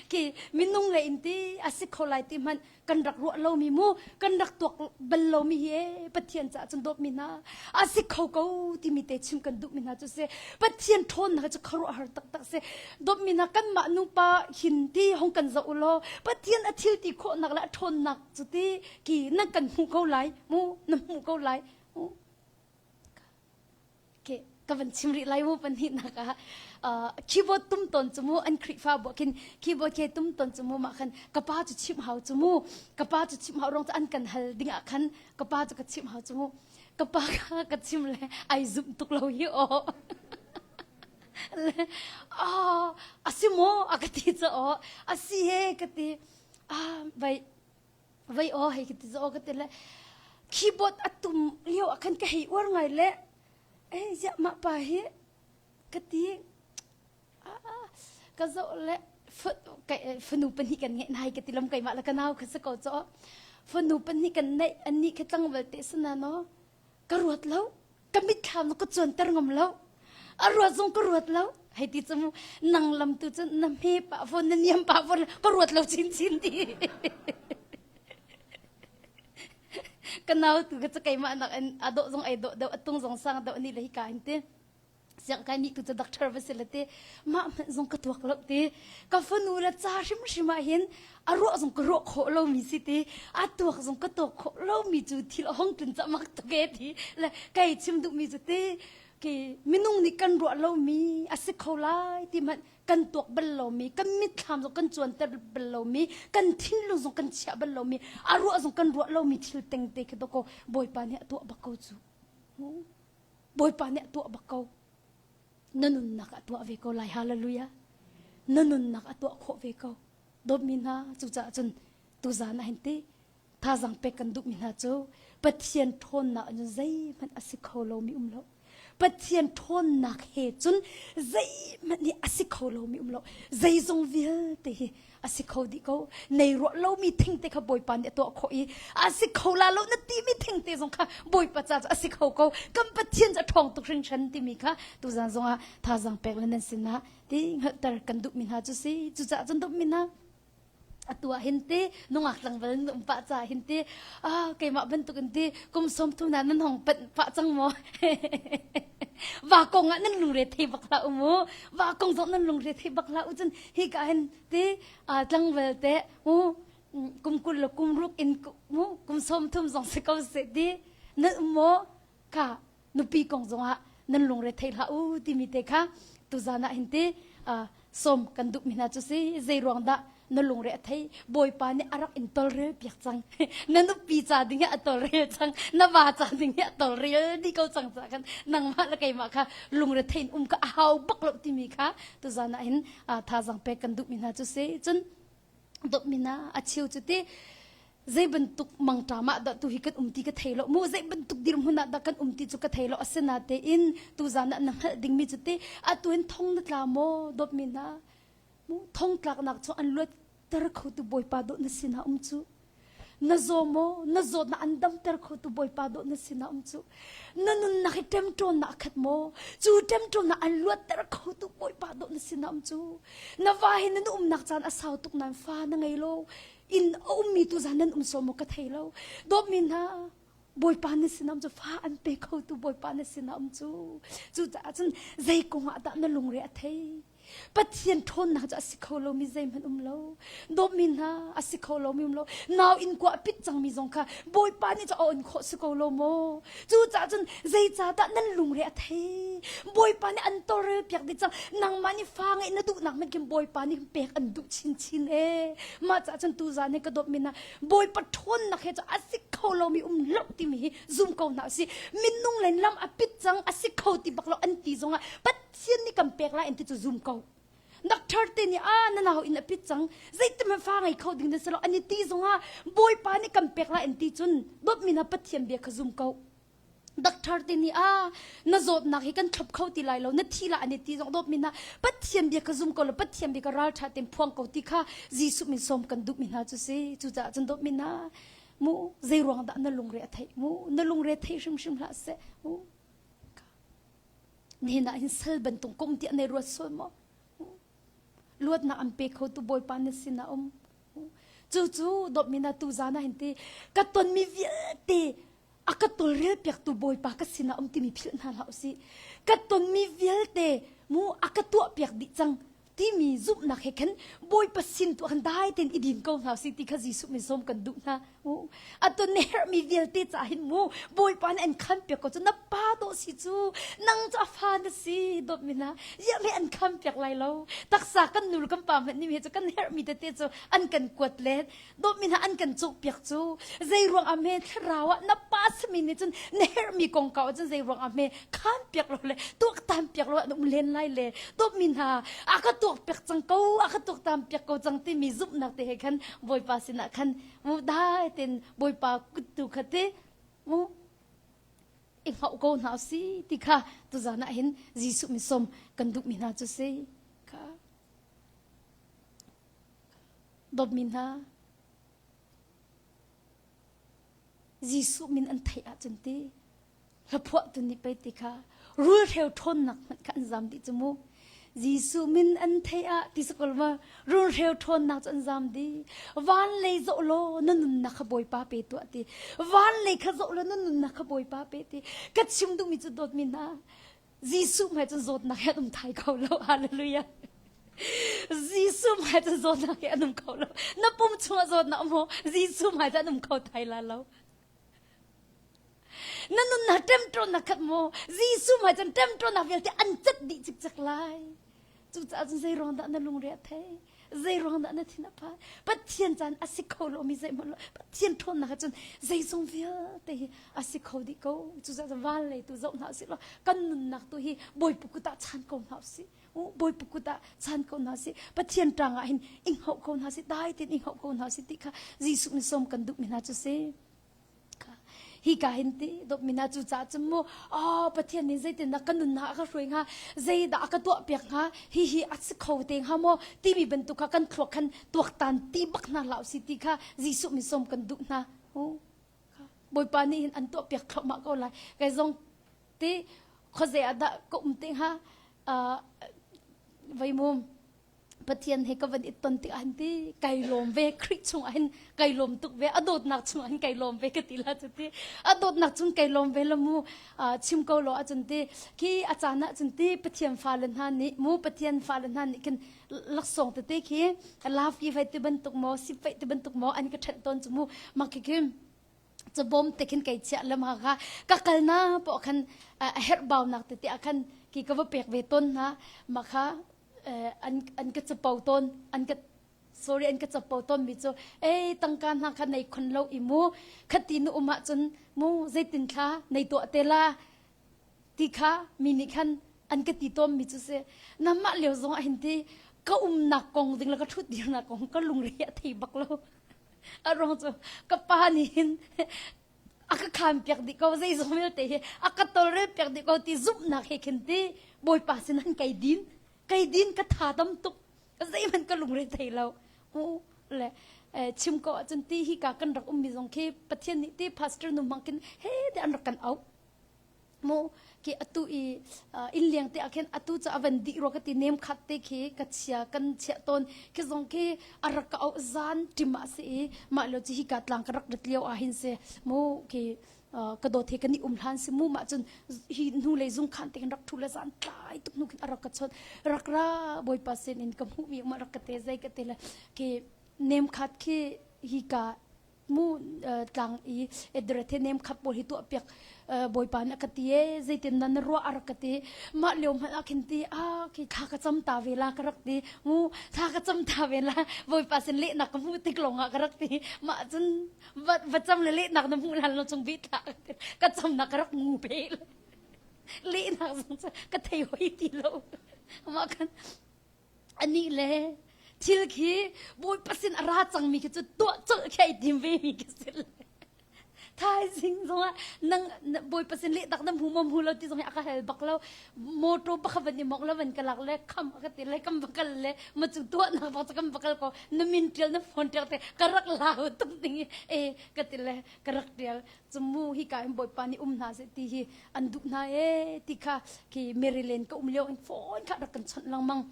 khi minung le in ti a si kho lai ti hmanh kan rak ruah lomi mu kan rak tuak bal lomi hi e Pathian caah cun dawtmi hna a si kho ko timi te chim kan duhmi hna cu si Pathian ṭhawnnak cu khuaruahhar taktak si dawtmi hna kanmah nupa hin ti hong kan zoh u law Pathian a thil ti khawhnak le a ṭhawnnak cu ti ki nan kan hmuh ko lai mu na hmuh ko lai mu Okay, ka van chim rih lai mu pahnihnak ah uh, keyboard tum ton cu mu an Khrihfa bu khin keyboard ke tum ton cu mu mah khan ka pa cu chim hau cu mu ka pa cu chim hau rong cu an kan hal ding ah khan ka pa cu ka chim hau cu mu ka pa kha ka chim le ai zum tuk lo hi o le ah asi mo a ka ti cha o asi he ka ti ah vai Vei aw hei ka ti zaw ka ti le keyboard a tum lio ah khan ka hei uar ngai le eh ziah mah pa hi ka ti ka zoh le fanu pahnih kan ngeih nai ka ti lam keimah le ka nau kha si ko chaw fanu pahnih kan neih annih kha tlangval te sana no ka ruat lo ka mitthlam ka cuanter ngam lo a ruat zong ka ruat lo hei ti cu mu nang lam tu cu na hme pah fawn na niam pah fawn ka ruat lo chinchin ti ka nau tu ka cu keimah nak in a dawh zong ai dawh deuh a tung zong sang deuh ni le hi ka hin ti siang kai ni tu cu doctor va si le ti mah hmanh zong ka tuak lo ti ka fanu le ca hrimhrim ah hin a ruah zong ka ruah khawh lomi si ti a tuak zong ka tuak khawh lomi cu thil a hong tlun cah mak tuk e ti le kai chim duhmi cu ti ke minung nih kan ruah lomi a si kho lai ti hmanh kan tuak bal lomi kan mitthlam zong kan cuanter bal lomi kan thinlung zong kan chiah bal lomi a ruah zong kan ruah lomi thil tengte khi doko bawipa nih a tuah bak ko cu bawipa nih a tuah bak ko na nunnak a tuah ve ko lai hallelujah na nunnak a tuah khawh ve ko dawtmi hna cucaah cun tuzan ah hin ti thazang pek kan duhmi hna cu Pathian ṭhawnnak cun zeihmanh a si kho lomi um lo Pathian ṭhawnnak he cun zeihmanh hi a si kho lomi um lo zeizong vialte hi a si kho dih ko nei ruah lomi thingte kha Bawipa nih a tuah khawh i a si kho la lo na timi thingte zong kha Bawipa ca cu a si kho ko kan Pathian cu a ṭhawng tuk hringhran timi kha tuzan zongah thazang pek le nan sinah ti hngalhter kan duhmi hna cu si cucaah cun duhmi hna atu ah hin ti nungak tlangval nan um pah ca hin ti ah keimah bantuk in ti kum 30 na nan hong panh pah cang maw va kong ah nan lungre thei bak hlah u mu va kong zong nan lungre thei bak hlah u cun hi ka hin ti tlangval te mu kum 20 le kum ruk in mu kum 30 zong si ko se ti nan um maw ka nupi kong zongah nan lungre thei hlah u timi te kha tuzan ah hin ti sawm kan duhmi hna cu si zei ruang dah na lungre a thei bawipa nih a rak in tolrel piak cang na nupi ca ding hi a tolrel cang na va ca ding hi a tolrel dih ko cang ca khan nangmah le keimah kha lungre thein um ka a hau bak lo timi kha tuzan ah hin thazang pek kan duhmi hna cu si cun dawtmi hna a cheu cu ti zei bantuk mangṭam ah dah tu hi kan um ti ka thei lo mu zei bantuk dirhmun ah dah kan um ti cu ka thei lo asinatein tuzan ah na hngalh dingmi cu ti atu hin thong na tla maw dawtmi hna mu thong tlaknak cu an luatter khotu bawipa dawh na sinah um cu na zaw maw na zawtnak an damter khotu bawipa dawh na sinah um cu na nunnak hi ṭemṭawnnak a khat maw cu ṭemṭawnnak an luatter khotu bawipa dawh na sinah um cu na va he nan umnak caan a sau tuk nain fa na ngei lo inn a ummi tu zan nan um sawm maw ka thei lo dawtmi hna bawipa na sinah um cu fa an pe khotu bawipa na sinah um cu cucaah cun zei kong ah dah na lungre a thei? Pathian ṭhawnnak cu a si kho lomi zeihmanh um lo. Dawtmi hna a si kho lomi um lo. Nau inn kua a pit cangmi zong kha Bawipa nih cu a on khawh si ko lo maw? Cucaah cun zeicahdah nan lungre a thei? Bawipa nih an tawlrel piak dih cang. Nangmah nih fa ngeih na duhnak hmanh khin Bawipa nih pek an duh chinchin ee. Mah caah cun tuzaan hi ka dawtmi hna Bawipa ṭhawnnak he cu a si kho lomi um lo timi hi zum ko hna usih. Minung len lam a pit cang a si kho ti bak lo an ti zongah Pathian nih kan pek lai an ti cu zum ko. Doctor te nih a na nau in a pit cang zeitin fa ngei kho ding na si lo an i ti zongah Bawipa nih kan pek lai an ti cun dawtmi na Pathian bia kha zum ko. Doctor te nih a na zawtnak hi kan thlop kho ti lai lo na thi la an i ti zong dawtmi na Pathian bia kha zum ko lo Pathian bia kha ralṭha tein phuang ko ti kha Jesuh min sawm kan duhmi hna cu si cucaah cun dawtmi na mu zei ruang dah na lungre a theih mu na lungre thei hrimhrim hlah seh mu nihin ah hin sal bantuk kum tiah nei ruat sual maw luatnak an pe kho tu bawipa na sin ah um cu cu dawtmi na tu zan ah hin ti ka tonmi vialte a ka tawlrel piaktu bawipa ka sinah um timi philh hna hlah usih ka tonmi vialte mu a ka tuah piak dih cang timi zumhnak he khan bawipa sin tu khan dai tein i din ko hna usih ti kha Jesuh min sawm kan duh hna mu a ton na herhmi vialte ca hin mu bawipa nih an khan piak ko cu na pa dawh si cu nang cu a fa na si dawt mi hna ziah me an khan piak lai lo taksa kan nu kan pa hmanh nih cu kan herhmi tete cu an kan kuat len dawtmi hna an kan cawkpiak cu zei ruang ah hme thlarau ah na pa simi nih cun na herhmi kongkau ah cun zei ruang ah hme khan piak lo le tuaktan piak lo an um len lai le dawtmi hna a ka tuak piak cang ko a ka tuaktan piak ko cang timi zumhnak te he khan bawipa sinah khan mu dai ten bawipa kut tu kha te mu i hngauh ko hna si ti kha tuzan ah hin Jesuh min som kan duhmi hna cu si kha Dawtmi hna, Jesuh min an theih ahcun ti hlaphuahtu nih pei ti kha rulhreu ṭhawnnak hmanh kha an zam dih cu mu. Jesuh min an theih ah ti sakol ma rulhreu ṭhawnnak cu an zam dih. Van lei zoh law na nunnak kha Bawipa pe tuah ti. Van lei kha zoh law na nunnak kha Bawipa pe ti. Ka chim duhmi cu dawtmi hna, Jesuh hmai cun zawtnak he an um thai kho lo. Hallelujah. Jesuh hmai cun zawtnak he an um kho lo. Na pum chungah zawtnak um maw? Jesuh hmai cun an um kho thai la lo. Na nunnak ṭemṭawnnak khat maw? Jesuh hmai cun ṭemṭawnnak vialte an cat dih cikcek lai. Cucaah cun zei ruang dah na lungre a thei? Zei ruang dah na thin a phan? Pathian caan a si kho lomi zeihmanh lo. Pathian ṭhawnnak ah cun zeizong vialte hi a si kho dih ko. Cucaah cun van lei tu zoh hna usih law kan nunnak tu hi Bawipa kut ah chan ko hna usih. Bawipa kut ah chan ko hna usih. Pathian ṭang ah hin i hngauh ko hna usih. Dai tein i hngauh ko hna usih ti kha Jesuh nih sawm kan duhmi hna cu si. Hi ka hin ti dawtmi hna cu caah cun mu oh Pathian nih zeitindah ka nunnak a ka hruai hnga zeidah a ka tuah piak hnga hi hi a si kho te hnga maw timi bantuk kha kan thluak khan tuaktan ti bak hna hlah usih ti kha Jesuh min sawm kan duh hna. Bawipa nih hin an tuah piak thluahmah ko lai. Kai zong ti khuazei ah dah ka um te hnga vei mum Pathian he ka van i ton tik ah ti kai lawm ve Khrih chung ah hin kai lawm tuk ve a dawtnak chung ah hin kai lawm ve ka ti la cu ti a dawtnak chung kai lawm ve la mu chim ko lo ahcun ti khi a caan ah cun ti Pathian fale hna nih mu Pathian fale hna nih khin laksawng tete khi love ki vai ti bantuk maw sip ti bantuk maw an ka ṭhenh tawn cu mu mak khi khi cabawm te khin kai chiah lam ha kha ka kal na pawh khan a herh baunak tete ah khan ki ka va pek ve tawn hna ma kha an an ka capo tawn an ka sorry an ka capo tawn mi cu ei tangka hna kha nei khon lo i mu khati nu um ahcun mu zeitin thla nei tuah te la ti kha mi nih khan an ka ti tawn mi cu si namah lio zong ah hin ti ka umnak kong ding le ka thut dirnak kong ka lungre a thei bak lo a ruang cu ka pa nih hin a ka khaan piak dih ko zeizong vialte hi a ka tolrel piak dih ko ti zumhnak he khin ti bawipa sin han kai din kai din ka tha dam tuk zeihmanh ka lungre thei lo u le chim ko ahcun ti hi ka kan rak ummi zong khi pathian nih ti pastor nu hmang khin he te an rak kan auh mu ki atu i inn leng te ah khin atu cu a van dih rua ka ti nem khat te khi ka chia kan chiah tawn khi zong khi a rak ka auh zan ṭim ah si i mah lo cu hi ka tlang ka rak rat lio ah hin si mu khi. Ka dawt he kan i um hlan si mu mah cun hi hnu lei zung khan te khin rak thu le zan tlai tuk hnu khin a rak ka chawt rak ra bawipa sin in ka hmuh mi ma rak ka te zei ka te le khi nem khat khi hi ka mu tlang i edre the nem khat pawl hi tuah piak bawipa nih a ka ti e zeitin na na ruah a rak ka ti mah lio hmanh ah khin ti a khi thla ka cam ta ve la ka rak ti mu thla ka cam ta ve la bawipa sin lehnak ka hmuh tik lawng ah ka rak ti mah cun va va cam le lehnak na hmuh lan lo chung bi thla ka cam na ka rak ngu pe lehnak zong cu ka thei hoi ti lo mah khan ani le thil khi bawipa sin a ra cangmi khi cu tuah colh khi ai tim ve mi khi si le thaizing zongah nang bawipa sin leh tak na hmu ma hmu lo ti zong hi a ka hel bak lo motor pakhat van i mok lo van ka lak le kham a ka ti le kam va kal le ma cu tuah nak bak kam va kal ko na min tial na phone tial te ka rak lau tuk ding i e ka ti le ka rak tial cumu hi ka in bawipa nih um hna se ti hi an duh hna e ti kha khi Maryland ka um lio in phone kha rak kan chawnh lengmang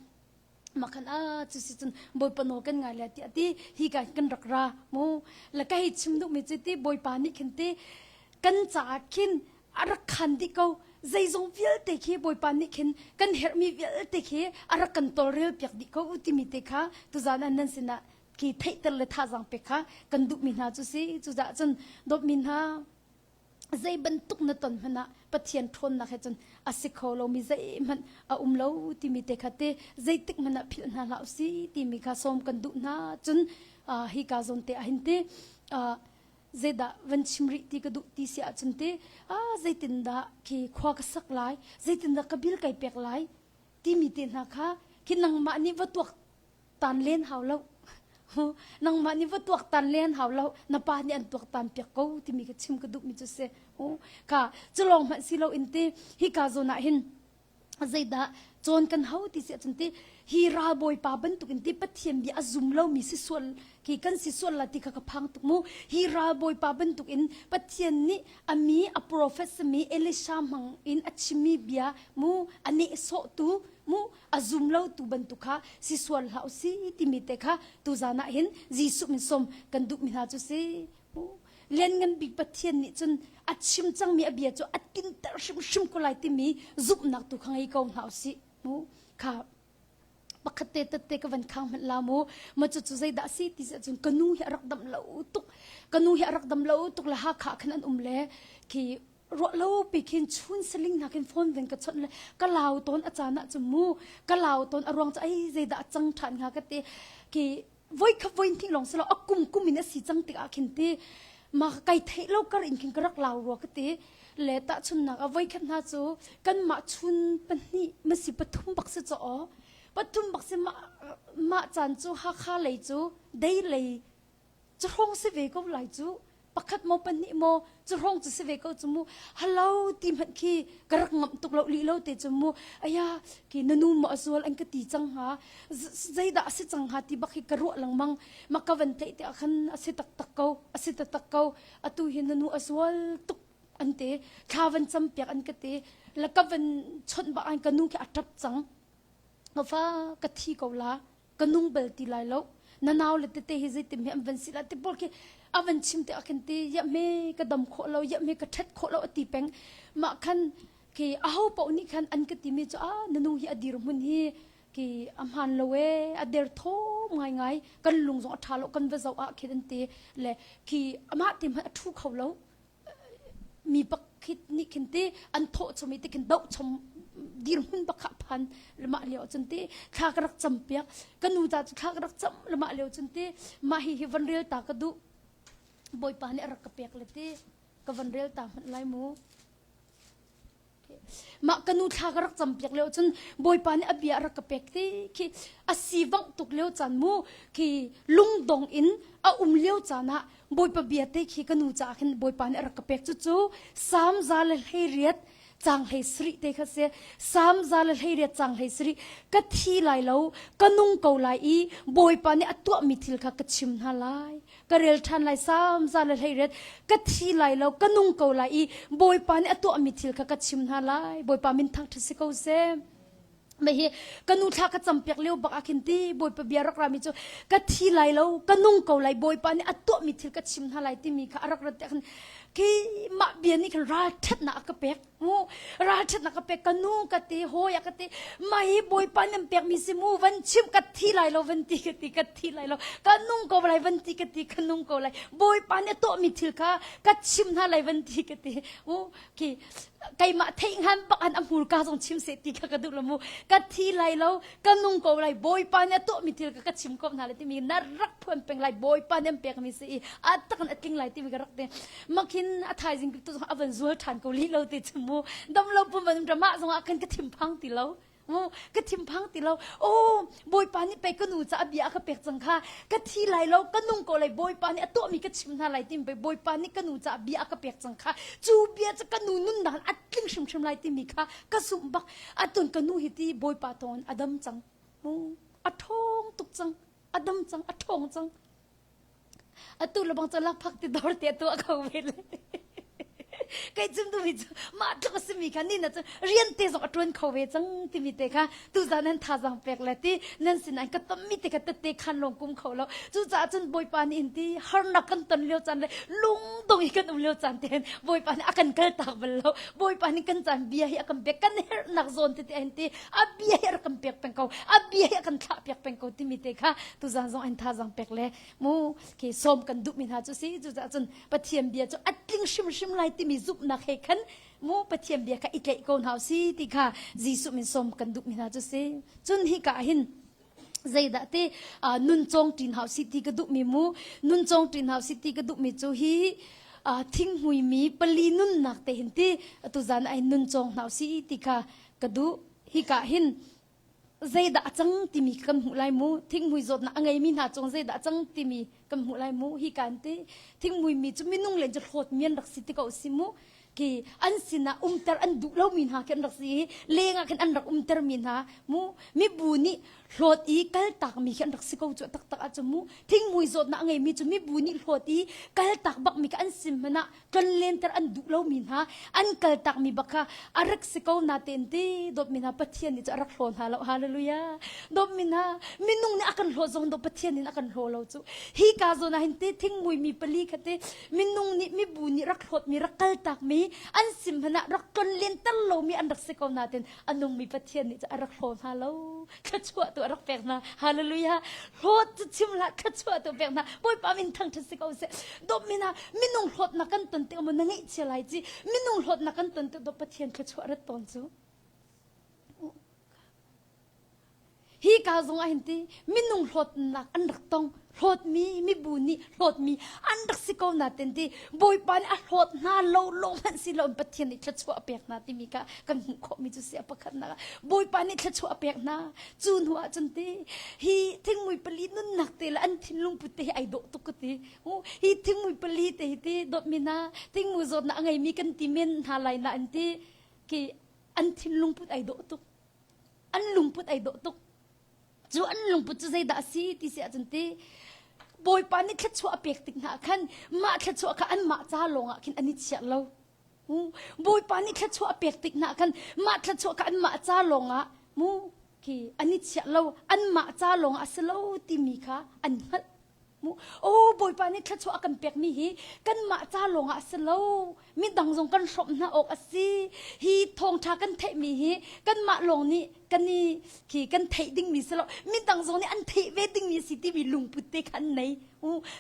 makhan a cu si cun bawipa nawl kan ngai le tiah ti hi ka kan rak ra mu la ka hei chim duh mi cu ti bawipa nih khin ti kan caah khin a rak khan dih ko zeizong vialte khi bawipa nih khin kan herhmi vialte khi a rak kan tawlrel piak dih ko timi te kha tuzan an nan sinah khi theihter le thazaang pek kha kan duhmi hna cu si cucaah cun dawtmi hna zei bantuk na ton hmanh ah Pathian ṭhawnnak he cun a si kho lomi zeihmanh a um lo timi te kha te zeitik hmanh ah philh hna hlah usih timi kha sawm kan duh hna cun hi ka zawn te ah hin ti zeidah van chim rih ti ka duh ti si ahcun ti zeitindah khi khua ka sak lai zeitindah ka bil kai pek lai timi te hna kha khi nangmah nih va tuak tan len hau lo nangmah nih va tuaktan len hau lo na pa nih an tuaktan piak ko timi ka chim ka duhmi cu si ka culawng hmanh si lo in ti hi ka zawn ah hin zeidah cawn kan hau ti si ahcun ti hi ralbawipa bantuk in ti Pathian bia a zum lomi si sual khi kan si sual la ti kha ka phang tuk mu hi ralbawipa bantuk in Pathian nih a mi a prophet sami Elisha hmang in a chimmi bia mu a nehsawhtu mu a zum lo tu bantuk kha si sual hlah si timi te kha tuzan ah hin Jesuh min som kan duh mi hna cu si lianngan bik Pathian nih cun a chim cangmi a bia cu a tinter hrimhrim ko lai timi zumhnak tu kha ngei ko hna usih mu kha pakhat te tette ka van khang hmanh la mu ma cu cu zeidah si ti cun ka nu hi a rak dam lo tuk ka nu hi a rak dam lo tuk le Hakha khan an um le khi ruah lo pi khin chun saling hna khin phone ven ka chawnh le ka lau tawn a caan ah cu mu ka lau tawn a ruang cu ai zeidah a cang ṭhan hnga ka ti khi voi kha voi hnih lawng si lo a kum kum in a si cang tikah khin ti ma kai theih lo kar in khin ka rak lau rua ka ti le tahchunnak a voi khat hna cu kanmah chun pahnih masi pathum bak si caw pathum bak si mah mah caan cu Hakha lei cu dei lei Cuhrawng si ve ko lai cu pakhat maw pahnih maw cuhrawng cu si ve ko cu mu hello ti hmanh khi ka rak ngamh tuk lo lih lo te cu mu aya ki na nu maw a zual an ka ti cang hnga zeidah a si cang hnga ti bak hi ka ruah lengmang ma ka van theih tiah khan a si taktak ko a si taktak ko atu hi na nu a zual tuk an ti thla van cam piak an ka ti la ka van chawnh bak an ka nu khi a ṭap cang ka fa ka thi ko la ka nung bal ti lai lo na nau le tete hi zeitim he an van si la ti pawl khi a van chim te ah khin ti ya me ka dam khawh lo ya me ka ṭhet khawh lo a ti peng mah khan khi aho paoh nih khan an ka timi cu a na nu hi a dirhmun hi khi a hmaan lo e a der thawm ngai ngai kan lung zong a ṭha lo kan va zoh ah khin an ti le khi amah te hmanh a ṭhu kho lo mi pakhat nih khin ti an thawh chom i ti khin doh chom dirhmun bakha phan lamah lio cun ti thla ka rak cam piak ka nu ta cu thla ka rak cam lamah lio cun ti mah hi hi van rel ta ka duh bawipa nih a rak ka pek le ti ka van rel ta hmanh lai mu Mah ka nu thla ka rak campiak lio cun Bawipa nih a bia a rak ka pek ti khi a si vangh tuk lio caan mu khi lungdong in a um lio caan ah Bawipa bia te khi ka nu caah khin Bawipa nih a rak ka pek cucu Salm za le 18 caang 17 te kha si Salm za le 18 caang 17 ka thi lai lo ka nung ko lai i Bawipa nih a tuahmi thil kha ka chim hna lai ka rel ṭhan lai Salm za le 18 ka thi lai lo ka nung ko lai i Bawipa nih a tuahmi thil kha ka chim hna lai Bawipa min thangṭhat si ko seh mah hi ka nu thla ka campiak lio bak ah khin ti Bawipa bia rak rami cu ka thi lai lo ka nung ko lai Bawipa nih a tuahmi thil ka chim hna lai timi kha a rak rat te khan. Khi mah bia nih khan ralṭhatnak a ka pek. Mu ralṭhatnak ka pek ka nu ka ti hawi a ka ti mai bawipa nan pekmi si mu van chim ka thi lai lo van ti ka ti ka thi lai lo ka nung ko lai van ti ka ti ka nung ko lai bawipa nih a tuahmi thil kha ka chim hna lai van ti ka ti mu khi keimah theih ngan bak an a hmurka zong chim seh ti kha ka duh lo mu ka thi lai lo ka nung ko lai bawipa nih a tuahmi thil ka ka chim ko hna lai timi na rak phuan peng lai bawipa nih an pekmi si i a tak in a tling lai timi ka rak ti makhin a thaizing tu zong a van zual ṭhan ko li lo ti chu mu dam lo pum van um mah zong ah khan ka thimphang ti lo mu ka thimphang ti lo oh bawipa nih pei ka nu ca a bia a ka pek cang kha ka thi lai lo ka nung ko lai bawipa nih a tuahmi ka chim hna lai timi pei bawipa nih ka nu ca a bia a ka pek cang kha cu bia cu ka nu nunnak a tling hrimhrim lai timi kha ka zumh bak atun ka nu hi ti bawipa thawng a dam cang mu a ṭhawng tuk cang a dam cang a ṭhawng cang atu le bang cu lakphak ti dor te tuah kho ve le kei chim duhmi cu mah tluk a simi kha ni na cu rian te zong a ṭuan kho ve cang timi te kha tuzan nan thazaang pek le ti nan sin an ka tommi te kha tette khan lawng kum kho lo cucaah cun bawipa nih in ti harnak kan ton lio caan le lungdong i kan um lio caan te hin bawipa nih a kan kaltak bal lo bawipa nih kan caan bia hi a kan pek kan herhnak zawn tete hin ti a bia hi a rak kan pek peng ko a bia hi a kan thlah piak peng ko timi te kha tuzan zong an thazaang pek le mu khi sawm kan duhmi hna cu si cucaah cun Pathian bia cu a tling hrimhrim lai timi zumhnak he khan mu Pathian bia kha i tlaih ko hna si ti kha Jesuh min sawm kan duhmi hna cu si cun hi ka hin zeidah ti nun cawng ṭin hau si ti ka duhmi mu nun cawng ṭin hau si ti ka duhmi cu hi thinghmui mi pali nunnak te hin ti tuzan ai nun cawng hna si ti kha ka duh hi ka hin zeidah a cang timi kan hmuh lai mu thinghmui zawtnak a ngeimi hna cung zeidah a cang timi kan hmuh lai mu hi kan ti thinghmui mi cu minung len cu hlawt mi an rak si ti ko si mu ki an sinah umter an duh lomi hna khi an rak si i leng ah khin an rak umter mi hna mu mibu nih hlawt i kaltak mi khi an rak si ko cu taktak ah cu mu thinghmui zawtnak a ngeimi cu mibu nih hlawt i kaltak bak mi kha an sim hmanh ah tlonlenter an duh lomi hna an kaltak mi bak kha a rak si ko na ten ti dawtmi hna Pathian nih cu a rak hlaw hna lo hallelujah dawtmi hna minung nih a kan hlaw zong do Pathian nih a kan hlaw lo cu hi ka zawn ah hin te thingmui mi pali kha te minung nih mibu nih rak hlawt mi rak kaltak mi an sim hmanh ah rak tlonlenter lomi an rak si ko na ten a nungmi Pathian nih cu a rak hlaw hna lo thluachuah tu a rak pek hna hallelujah hlawt cu chim hlah thluachuah tu pek hna bawipa min thangṭhat si ko seh dawtmi hna minung hlawtnak kan ton tik maw na ngaihchia lai ci minung hlawtnak kan ton tik dawt Pathian thluachuah rat tawn cu hi ka zong ah hin ti minung hlawtnak an rak tong hlawtmi mibu nih hlawtmi an rak si ko na ten ti bawipa nih a hlawt hna lo lo hmanh si lo pathian nih thluachuah a pek hna timi kha kan hmuh khawhmi cu si a pakhatnak ah bawipa nih thluachuah a pek hna cu hnu ah cun ti hi thingmui pali nunnak te le an thinlung put te hi ai dawh tuk ka ti hi thingmui pali te hi ti dawtmi hna thingmui zawtnak a ngeimi kan ti men hna lai na an ti ki an thinlung put ai dawh tuk an lungput ai dawh tuk cu an lungput cu zeidah a si ti si ahcun ti bawipa nih thluachuah a pek tik hna khan mah thluachuah kha anmah ca lawngah khin an i chiah lo bawipa nih thluachuah a pek tik hna khan mah thluachuah kha anmah ca lawngah mu khi an i chiah lo anmah ca lawngah a si lo timi kha an hngalh Aw Bawipa nih thluachuah a kan pekmi hi kanmah ca lawngah a si lo. Midang zong kan hrawmh hna awk a si. Hi thawngṭha kan theihmi hi kanmah lawng nih kan i khi kan theih dingmi si lo. Midang zong nih an theih ve dingmi a si timi lungput te kha an nei.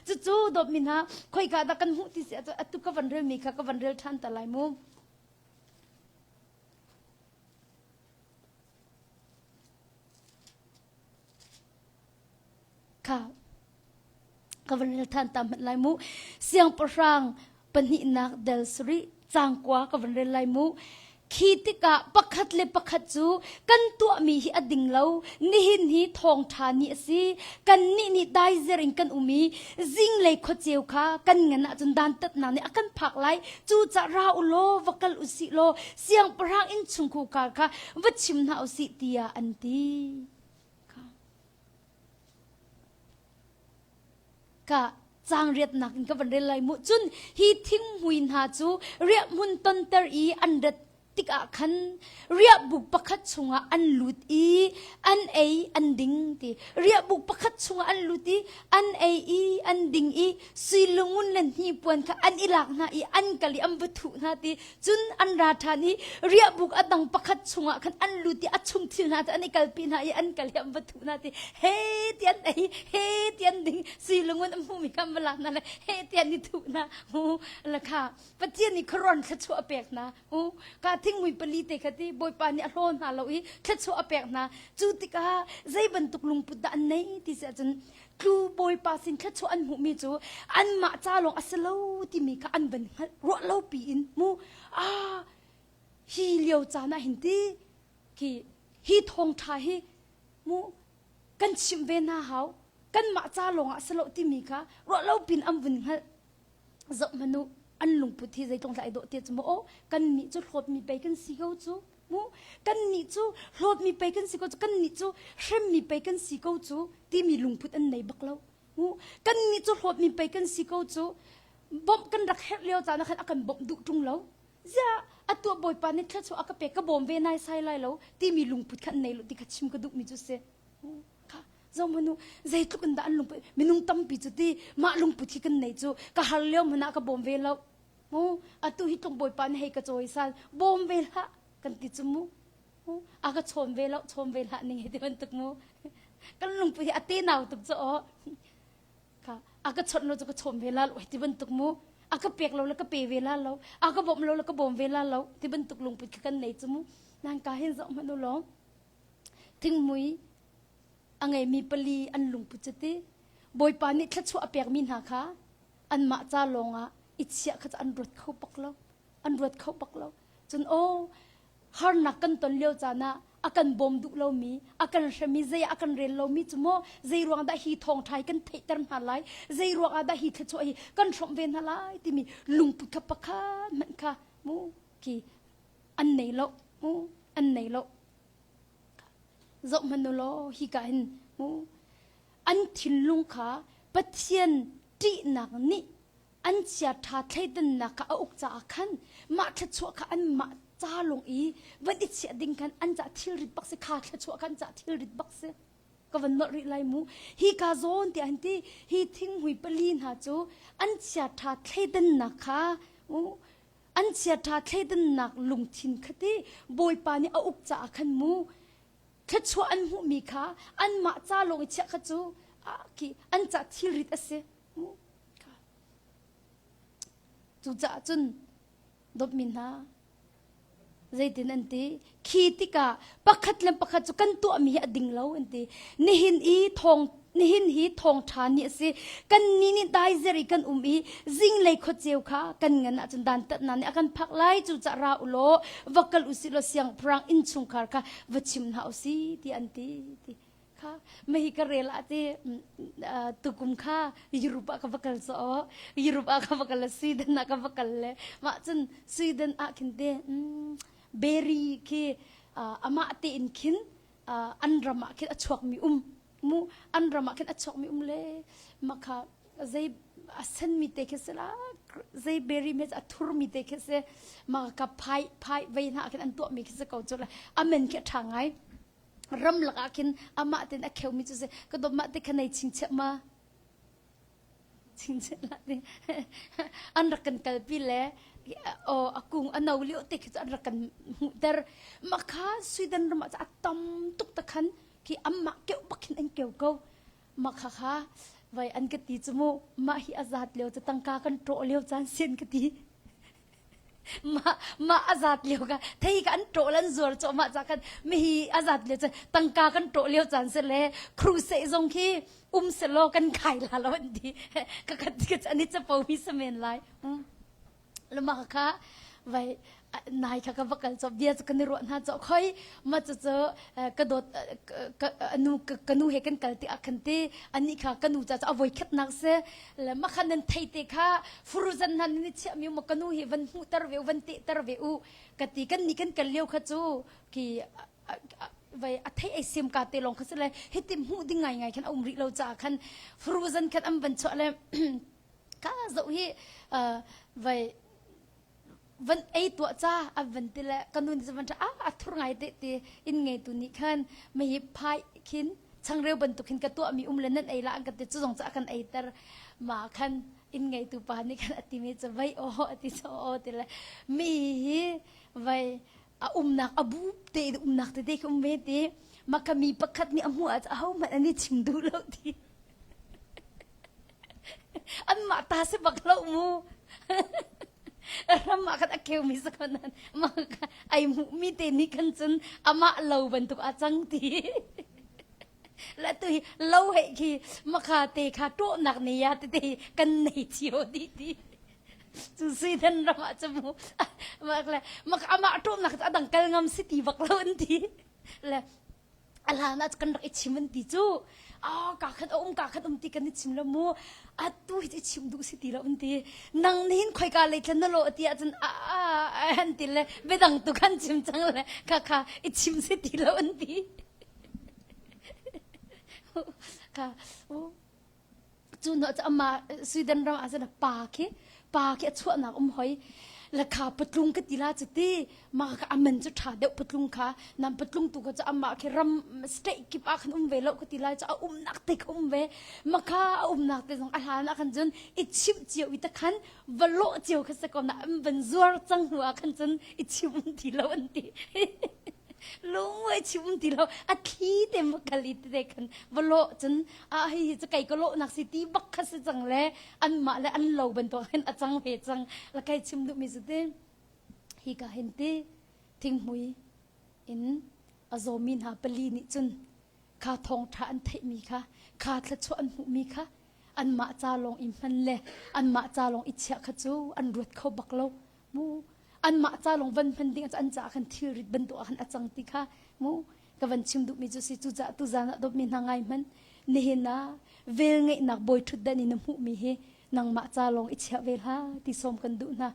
Cucu dawtmi hna khoika dah kan hmuh ti si ahcun atu ka van relmi kha ka van rel ṭhan ta lai mu. Kha ka van rel than ta hmanh lai mu. Siangpahrang pahnihnak del sarih cangkua ka van rel lai mu. Khi tikah pakhat le pakhat cu kan tuahmi hi a ding lo. Nihin hi thawngṭha ni a si. Kannih nih daizer in kan um i zinglei khuaceu kha kan ngan ahcun dantatnak nih a kan phak lai. Cucaah ra u law va kal u sih law siangpahrang innchungkhar kha va chim hna u sih tiah an ti. Ka caang riatnak in ka van rel lai mu. Cun hi thinghmui hna cu riahhmun tonter i an rat. tikah khan riahbuk pakhat chungah an lut i an ei an ding ti. Riahbuk pakhat chungah an lut i an ei i an ding i sui lungun le hnipuan kha an i lak hna i an kal i an va thuh hna ti. Cun an ra ṭhan i riahbuk a dang pakhat chungah khan an lut i a chung thil hna cu an i kalpi hna i an kal i an va thuh hna ti. He ti an ei, he ti an ding, sui lungun an hmuhmi kha an va lak hna le he ti an i thuh hna. Mu la kha Pathian nih khuaruan thluachuah a pek hna. U ka thingmui pali te kha ti Bawipa nih a hlaw hna lo i thluachuah a pek hna. Cu tikah zei bantuk lungput dah an nei ti si ahcun tlu Bawipa sin thluachuah an hmuhmi cu anmah ca lawng a si lo timi kha an van hngalh ruah lo piin mu ah hi lio caan ah hin ti khi hi thawngṭha hi mu kan chimh ve hna hau kanmah ca lawng ah a si lo timi kha ruah lo pin an vun hngalh zoh hmanh u an lungput hi zeitlung dah ai dawh ti cu maw aw kannih cu hlawtmi pei kan si ko cu mu kannih cu hlawtmi pei kan si ko cu kannih cu hremmi pei kan si ko cu timi lungput an nei bak lo mu kannih cu hlawtmi pei kan si ko cu bawmh kan rak herh lio caan ah khan a kan bawmh duh ṭung lo ziah atu bawipa nih thluachuah a ka pek ka bawm ve nai sai lai lo timi lungput kha an nei lo ti kha chim ka duhmi cu si kha zohmanh u zeitluk in dah an lungput minung tampi cu ti mah lungput hi kan nei cu ka har lio hmanh ah ka bawm ve lo mu atu hi tluk bawipa nih hei ka cawi sal bawm ve hlah kan ti cu mu a ka chawn ve lo chawn ve hlah ning hei ti bantuk mu kan lungput hi a te nau tuk cu aw kha a ka chawnh lo cu ka chawm ve la lo ti bantuk mu a ka pek lo le ka pe ve la lo a ka bawmh lo le ka bawm ve la lo ti bantuk lungput kha kan nei cu mu nan ka hin zoh hmanh u law Thingmui a ngeimi pali an lungput cu ti Bawipa nih thluachuah a pekmi hna kha anmah ca lawngah i chiah kha cu an ruat kho bak lo. An ruat kho bak lo. Cun aw harnak kan ton lio caan ah a kan bawm duh lomi, a kan hremi, zei ah a kan rel lomi cu maw zei ruang dah hi thawngṭha hi kan theihter hna lai, zei ruang ah dah hi thluachuah hi kan hrawmh ve hna lai timi lungput kha pakhat hmanh kha mu khi an nei lo mu an nei lo. Zoh hmanh u law hika hin mu an thinlung kha Pathian ṭihnak nih an chiaṭha thleidannak kha a uk caah khan mah thluachuah kha anmah ca lawng i van i chiah ding khan an cah thilrit bak si kha thluachuah kha an cah thilrit bak si ka van nolh rih lai mu hi ka zawn tiah an ti hi thinghmui pali hna cu an chiaṭha thleidannak kha An chiaṭha thleidannak lungthin kha ti Bawipa nih a uk caah khan mu thluachuah an hmuhmi kha anmah ca lawng i chiah kha cu khi an ca thilrit a si. Cucaah cun dawtmi hna Zeitin an ti? Khi tikah pakhat le pakhat cu kan tuahmi hi a ding lo an ti. Nihin i thawng nihin hi thawngṭha ni a si. Kannih nih daizer i kan um i zinglei khuaceu kha kan ngan ahcun dantatnak nih a kan phak lai. Cucaah ra u law va kal u sih law siangpahrang innchungkhar kha va chim hna u sih tiah an ti. ti. Kha mei ka rel ah ti tukum kha Europe ah ka va kal caw Europe ah ka va kal Sweden ah ka va kal le mah cun Sweden ah khin te berry khi amah tein khin an ram ah khin a chuak mi um mu an ram ah khin a chuak mi um le mah kha zei a sen mi te khi sila zei berry me a thur mi te khi si mah ka phai phai vei hna khin an tuah mi khi si ko cu le amen khi a ṭha ngai ramlak ah khin amah ten a kheumi cu si ka dawt mah te kha nei chingchiah ma chingchiah lah ti an rak kan kalpi le o a kung a no lio te khi cu an rak kan hmuhter mah kha Sweden ram ah a tam tuk ta khan khi amah keuh bak khin an keu ko mah kha kha vai an ka ti cu mu mah hi a zat lio cu tangka kan ṭawh lio caan sian ka ti mah mah a zat lio ka thei ka an ṭawl an zuar cawh mah ca khan mihi a zat lio cu tangka kan ṭawh lio caan si le crusade zong khi um selaw kan kai la lo an ti ka khat ka an i capo mi samen lai lama kha vai nai kha ka va kal cawp bia cu kan i ruah hna cawh khoi ma cu cu ka dawt nu ka nu he kan kal ti ah khan ti ani kha ka nu ca cu a voi khatnak si le mah kha nan thei te kha furuzan hna nan i chiahmi ma ka nu hi van hmuhter ve u van tehter ve u ka ti kan nih kan kal lio kha cu khi vai a thei ei sim ka te lawng kha si le hiti hmuh ding ngai ngai khan a um rih lo caah khan furuzan khan an van chuah le ka zoh hi vai. Van ei tuah ca an van ti le ka nu nih van a a thur ngai te ti inn ngeitu nih khan mei phai khin changreu bantuk hin ka tuah mi um le nan ei la an ka ti cu zong cu a kan ei ter ma khan inn ngeitu pa nih khan a ti mi cu vei aw a ti cu aw ti le mi hi vei a umnak a bu te umnak tete khi um ve ti maka mi pakhat nih a hmuh ah aho hmanh an i chim duh lo ti Anmah ta si bak lo mu. Ram ah khan a keumi si ko nan mah ai hmuhmi te nih khan cun amah lo bantuk a cang ti. La tu hi lo hei khi makha te kha ṭawhnak ne ya tete kan nei cio dih ti. Cu Sweden ram ah cu mu mak le mak amah ṭawhnak cu a dang kal ngam si ti bak lo an ti. Le a hlan ah kan rak i chim an ti cu ah ka khan a um ka khan um ti kan i chim lo mu atu hi i chim duh si ti lo an ti nang nihin khoika lei thlen na lo ti ahcun a an ti le biadang tu khan chim cang le kha kha i chim si ti lo an ti kha Cu hnu cu amah Sweden ram ah cun pa khi pa khi a chuahnak um hoi la kha patlung ka ti la cu ti mah kha aman cu ṭha deuh patlung kha nam patlung tu kha cu amah khi ram state kip ah khan um ve lo ka ti lai cu a umnak te kha um ve ma kha a umnak te zong a hlan ah khan cun i chimh cio i ta khan va lawh cio kha se ko na an van zuar cang hnu ah khan cun i chim um ti lo an ti lungwe chim ti lo a thli te ma kal i te khan va lawh cun a hei hi cu kei ka lawh nak si ti bak kha si cang le an mah le an lo bantuk hin a cang ve cang la kai chim duh mi su ti hi ka hin ti thinghmui in a zawmi hna pali nih cun kha thawngṭha an theihmi kha kha thluachuah an hmuhmi kha anmah ca lawng i hman le anmah ca lawng i chiah kha cu an ruat kho bak lo mu anmah ca lawng van hman ding an caah khan thilrit bantuk ah khan a cang ti kha mu ka van chim duhmi cu si cucaah tuzan ah dawtmi hna ngai hmanh nihin ah vel ngeihnak bawi ṭhutdan in na hmuhmi hi nangmah ca lawng i chiah ve hlah ti sawm kan duh hna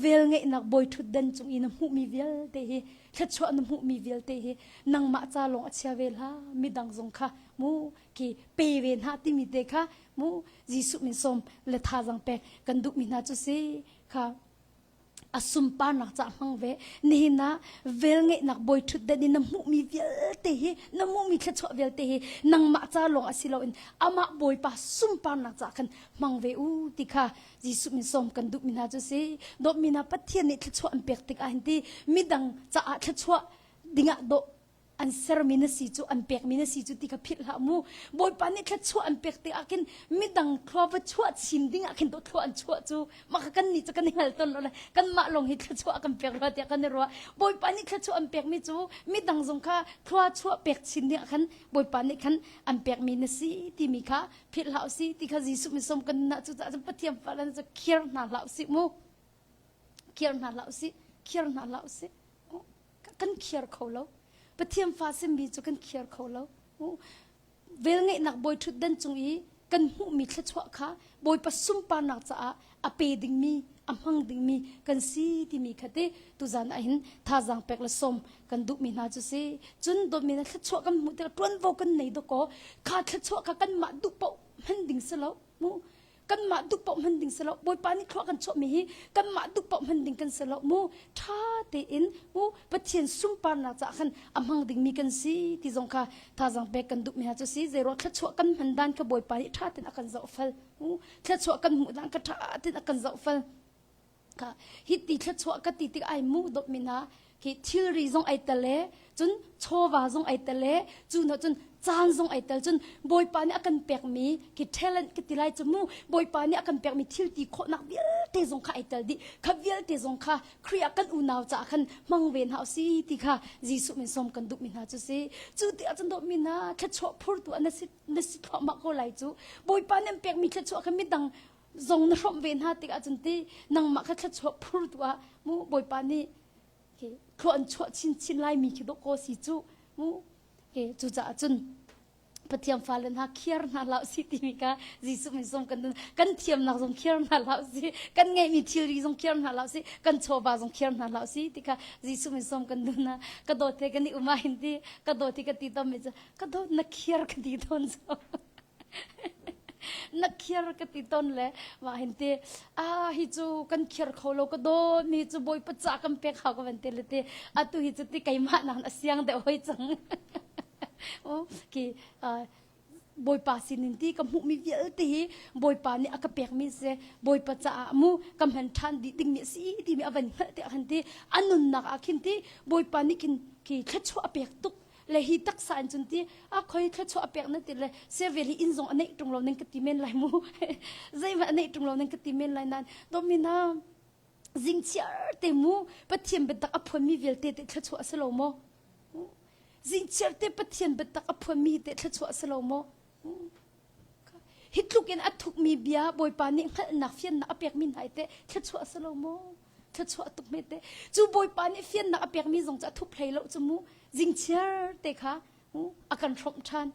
vel ngeihnak bawi ṭhutdan cung i na hmuhmi vialte hi thluachuah na hmuhmi vialte hi nangmah ca lawng a chia ve hlah midang zong kha mu ki pe ve hna timi te kha mu Jesuh min sawm le thazang pek kan duhmi hna cu si kha a sunparnak ca hmang ve nihin ah velngeihnak bawi ṭhutdan in na hmuhmi vialte hi na hmuhmi thluachuah vialte hi nangmah ca lawng a si loin amah bawipa sunparnak ca khan hmang ve u ti kha Jesuh min sawm kan duhmi hna cu si dawtmi hna Pathian nih thluachuah an pek tikah hin ti midang caah thluachuah dingah dawh an sermi na si cu an pekmi na si cu ti kha philh hlah mu bawipa nih thluachuah an pek te ah khin midang thlua va chuah chin ding ah khin to thlua an chuah cu mah kha kan nih cu kan i hngal ton lo le kanmah lawng hi thluachuah kan pek rua tiah kan i ruah bawipa nih thluachuah an pekmi cu midang zong kha thlua chuah pek chin ding ah khan bawipa nih khan an pekmi na si timi kha philh hlah usih ti kha Jesuh min som kan na cu caah Pathian fa lan cu khiar hna hlah usih mu khiar hna hlah usih khiar hna hlah usih kan khiar kho lo Pathian fa simi cu kan khiar kho lo velngeihnak bawi ṭhutdan cung i kan hmuhmi thluachuah kha Bawipa sunparnak caah a pe dingmi a hmang dingmi kan si timi kha te tuzan ah hin thazaang pek le sawm kan duhmi hna cu si cun dawtmi na thluachuah kan hmuh tikah ṭuanvo kan nei dawkaw kha thluachuah kha kanmah duh paoh hman ding si lo mu kanmah duh paoh hman ding si lo bawipa nih thlua kan chuahmi hi kanmah duh paoh hman ding kan si lo mu ṭha tein mu pathian sunparnak caah khan a hmang dingmi kan si ti zong kha thazaang pek kan duhmi hna cu si zeiruah thluachuah kan hman dan kha bawipa nih ṭha tein a kan zohfal mu thluachuah kan hmuh dan kha ṭha tein a kan zohfal Ka hi ti thluachuah ka ti tik ai mu dawtmi hna khi thilri zong ai tel e cun chawva zong ai tel e cu hna cun caan zong ai tel cun Bawipa nih a kan pekmi khi talent ka ti lai cu mu Bawipa nih a kan pekmi thil ti khawhnak vialte zong kha ai tel dih kha vialte zong kha Khrih ah kan unau caah khan hmang ve hna usih ti kha Jesuh min sawm kan duhmi hna cu si cu ti ah cun dawtmi hna thluachuah phurtu ah na si na si thluahmah ko lai cu Bawipa nih an pekmi thluachuah kha midang zong na hrawmh ve hna tikah cun ti nangmah kha thluachuah phur tu ah mu bawipa nih hi thlua an chuah chinchin lai mi khi dawh si cu mu he cucaah cun Pathian fale hna khiar hna hlah si timi kha Jesuh min zong kan kan thiamnak zong khiar hna hlah si kan ngeihmi thilri zong khiar hna hlah si kan chawva zong khiar hna hlah si ti kha Jesuh min zong kan dun na ka dawt he kan i uma hin ti ka dawt hi ka ti tom mi cu ka dawt na khiar ka ti tawn so. Na khiar ka ti ton le mah hin te ah hi cu kan khiar kho lo ka dawt mi cu bawipa ca kan pek hau ka van te le te atu hi cu ti keimah nak a siang deuh hoi cang. Ki Bawipa sinin ti ka hmuhmi vialte hi Bawipa nih a ka pekmi si Bawipa caah mu ka hman ṭhan dih dingmi a si timi a van hngalh tiah khan ti a nunnak ah khin ti Bawipa nih khin khi thluachuah a pek tuk le hi taksa in cun ti a khoi thluachuah a pek na ti le sevel hi inn zong a neih ṭung lo ning ka ti men lai mu zeihmanh a neih ṭung lo ning ka ti men lai nain domina zingchiar te mu Pathian biatak a phuanmi vialte te thluachuah a si lo maw Zingchiar te Pathian biatak a phuanmi te thluachuah a si lo maw? Hi tluk in a thukmi bia Bawipa nih hngalhnak fiannak a pekmi hna te thluachuah a si lo maw? Thluachuah tuk me te. Cu Bawipa nih fiannak a pekmi zong cu a thup hlei lo cu mu. Zingchiar te kha a kan hrawmh ṭhan.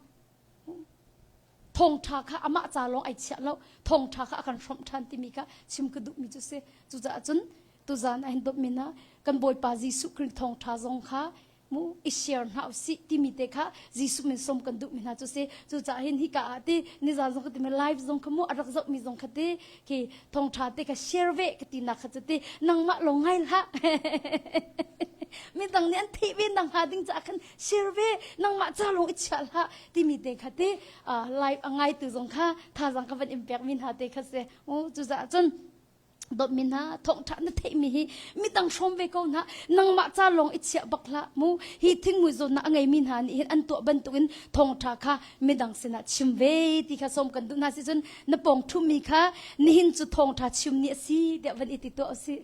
Thawngṭha kha amah ca lawng ai chiah lo. Thawngṭha kha a kan hrawmh ṭhan timi kha chim ka duhmi cu si. Cucaah cun tuzan ah hin dawtmi hna kan Bawipa Jesuh Khrih thawngṭha zong kha mu i share hna usih timi te kha Jesuh min sawm kan duhmi hna cu si. Cucaah hin hika ah ti nizan zong ka ti live zong kha mu a rak zohmi zong kha ti khi thawngṭha te kha share ve ka ti nak kha cu ti nangmah lawng ngai hlah. Midang nih an theih ve nak hnga ding caah khan share ve nangmah ca lawng i chiah hlah timi te kha ti live a ngaitu zong kha thazang ka van in pekmi hna te kha si. Cucaah cun dawtmi hna thawngṭha na theihmi hi midang hrawm ve ko hna nangmah ca lawng i chiah bak hlah mu hi thingmui zawtnak a ngeimi hna nih hin an tuah bantukin thawngṭha kha midang sinah chim ve ti kha sawm kan duh hna si cun na pawng ṭhumi kha nihin cu thawngṭha chim ni a si tiah van i ti tuah usih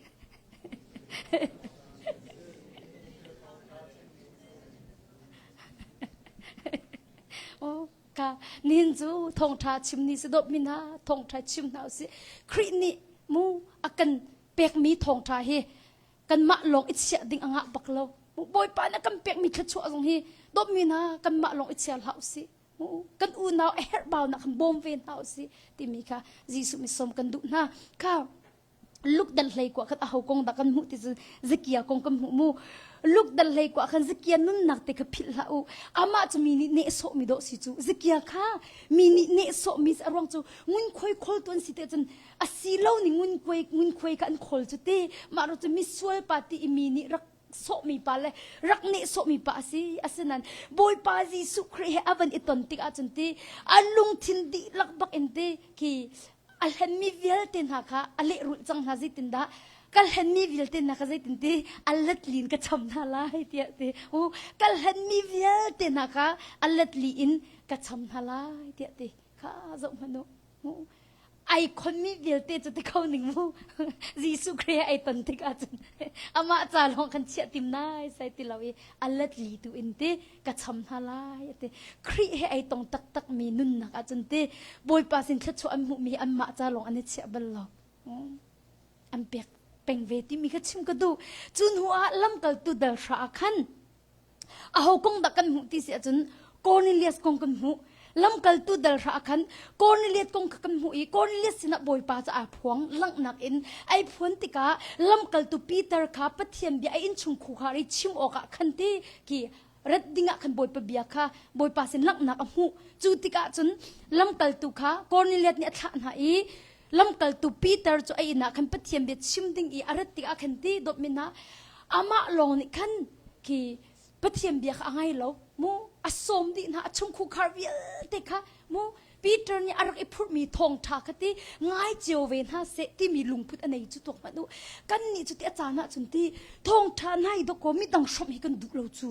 Oh, ka nihin cu thawngṭha chim ni si dawt mi hna thawngṭha chim hna usih Khrih nih mu a kan pekmi thawngṭha hi kanmah lawng i chiah ding a ngah bak lo Bawipa nih a kan pekmi thluachuah zong hi dawtmi hna kanmah lawng i chia hlah usih kan unau a herhbau nak kan bawm ve hna usih timi kha Jesuh mi sawm kan duh hna kha Luke dal hlei kua khan aho kong dah kan hmuh ti cu Zakia kong kan hmuh mu. Luke dal hlei kua khan Zakia nunnak te kha philh hlah u. Amah cu mi nih nehsawh mi dawh si cu. Zakia kha mi nih nehsawh mi a ruang cu ngunkhuai khawl tu an si te cun a si lo ni ngunkhuai ngunkhuai kha an khawl cu te. Mah ro cu misual pa ti i mi nih rak sawhmi pa le rak nehsawhmi pa a si. Asinain Bawipa Jesuh Khrih he a van i ton tik ahcun ti a lungthin dihlak bak in ti khi a hlenmi vialte hna kha a lehrulh cang hna zeitindah ka hlenmi vialte hna kha zeitin ti a letli in ka cham hna lai tiah ti u ka hlenmi vialte hna kha a letli in ka cham hna lai tiah ti kha zoh hmanh u ai khonmi vialte cu ti kho ning mu Jesuh Khrih ai ton tik ahcun amah ca lawng kan chiah tim nai sai ti lo i a letli tu in ti ka cham hna lai ati Khrih he ai tong taktak mi nunnak ahcun ti Bawipa sin thluachuah an hmuhmi hi anmah ca lawng an i chiah bal lo an pek peng ve timi kha chim ka duh cu hnu ah lamkaltu dal hra ah khan aho kong dah kan hmuh ti si ahcun Cornelius kong kan hmuh lamkaltu dal hra ah khan Cornelius kong kha kan hmuh i Cornelius sinah Bawipa cu aa phuang langhnak in ai phuan tikah lamkaltu Peter kha Pathian bia a innchung khukhar i chim awkah khan ti ki rat dingah khan Bawipa bia kha Bawipa sin langhnak a hmuh cu tikah cun lamkaltu kha Cornelius nih a thlah hna i lamkaltu Peter cu a inn ah khan Pathian bia chim ding i a rat tikah khan ti dawtmi hna amah lawng nih khan khi Pathian bia kha a ngai lo mu a sawm dih hna a chungkhukhar vialte kha mu Peter nih a rak i phurhmi thawngṭha kha ti ngai cio ve hna seh timi lungput a nei cu tuak hmanh u kan nih cu ti a caan ahcun ti thawngṭha nai dawkaw midang hrawmh hi kan duh lo cu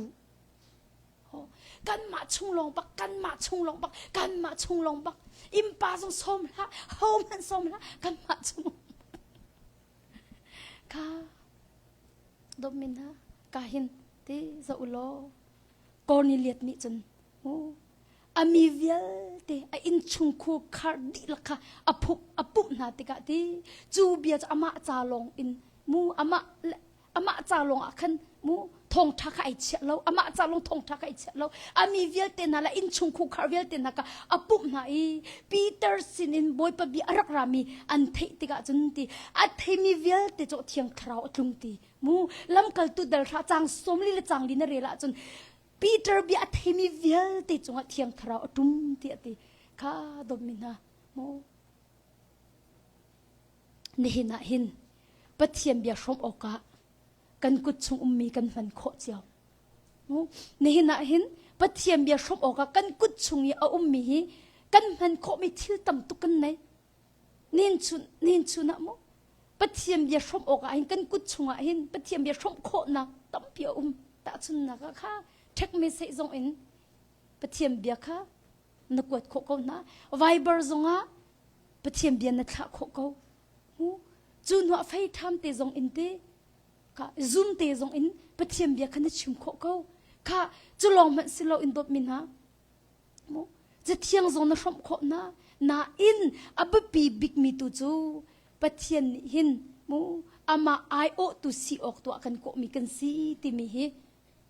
kanmah chung lawng bak kanmah chung lawng bak kanmah chung lawng bak impa zong sawm hlah ho hmanh sawm hlah kanmah chung kha dawtmi hna ka hin ti zoh u law Cornelius nih cun a mi vialte a innchungkhur khar dihlak kha a phup a pumh hna tikah ti cu bia cu amah ca lawng in mu amah amah ca lawng ah khan mu thawngṭha kha ai chiah lo amah ca lawng thawngṭha kha ai chiah lo a mi vialte hna le innchungkhur khar vialte hna kha a pumh hna i Peter sinin Bawipa bia a rak rami an theih tikah cun ti a theimi vialte cu thiang thlarau a tlung ti mu lamkaltu dal hra cang sawmli le cang li na rel ahcun Peter bia a theimi vialte cungah thiang thlarau a tum ti a ti kha dawtmi hna mu. Nihin ah hin Pathian bia hrawm awkah kan kut chung ummi kan hman khawh cio. Nihin ah hin Pathian bia hrawm awkah kan kut chung i a ummi hi kan hman khawhmi thil tam tuk kan nei. Nihin chun nihin chun ah mu Pathian bia hrawm awkah hin kan kut chungah hin Pathian bia hrawm khawhnak tampi a um. Tahchunhnak ah kha ṭhek message zong in Pathian bia kha na kuat khawh ko hna. Viber zongah Pathian bia na thlah khawh ko. Cu hnuah fei ṭham te zong in te kha zum te zong in Pathian bia kha na chim khawh ko. Kha cu lawng hmanh si lo in dawtmi hna. Mu cathiang zong na hrawmh khawh hna. Nain a biapi bikmi tu cu Pathian nih hin mu amah aiawhtu si awk tuah kan kawhmi kan si timi hi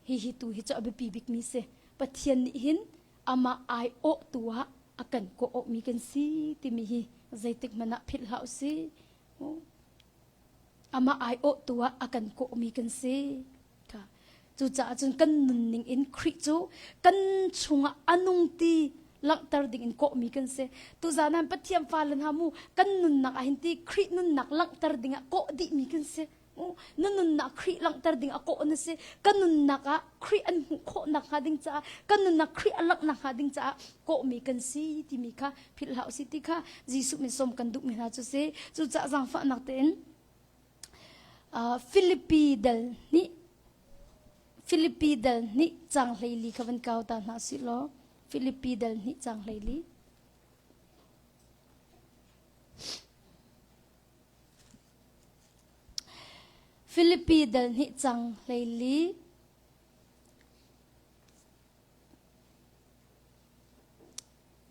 hihi tu hi cu a biapi bikmi si. Pathian nih hin amah aiawhtu ah a kan kawhawhmi kan si timi hi zeitik hmanh ah philh hlah usih. Amah aiawhtu ah a kan kawhmi kan si. Cucaah cun kan nunning in Khrih cu kan chungah a nung ti langhter ding in kawhmi kan si. Tuzaan ah Pathian fale hna mu kan nunnak ah hin ti Khrih nunnak langhter ding ah kawh dihmi kan si. Na nunnak Khrih langhter ding a kawh na si. Kan nunnak ah Khrih an hmuh khawh nakhnga ding caah kan nunnak Khrih a langh nakhnga ding caah kawhmi kan si timi kha philh hlah usih ti kha Jesuh min sawm kan duhmi hna cu si. Cucaah zaangfahnak tein Filipi dal hnih Filipi dal hnih cang 14 kha van kau ta hna sih law Filipi dal hnih cang 14 Filipi dal hnih cang 14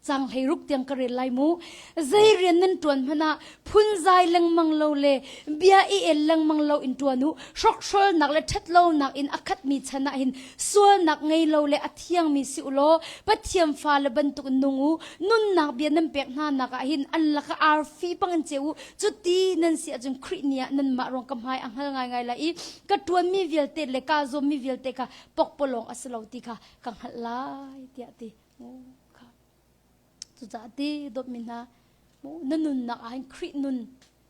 Cang 16 tiang ka rel lai mu. Zei rian nan ṭuan hmanh ah phunzai lengmang lo le bia i el lengmang lo in ṭuan u. Hrokhrolnak le ṭhatlonak in a khatmi chan ah hin sualnak ngei lo le a thiangmi si u law Pathian fale bantuk in nung u. Nunnak bia nan pek hna nak ah hin an lakah arfi bang in ceu u. Cuti nan si ahcun Khrih ni ah nanmah ruang ka hmai a hngal ngaingai lai i ka ṭuanmi vialte le kaa zuammi vialte kha pokpalawng a si lo ti kha ka hngalh lai tiah a ti. Cucaah ti dawtmi hna na nunnak ah hin Khrih nun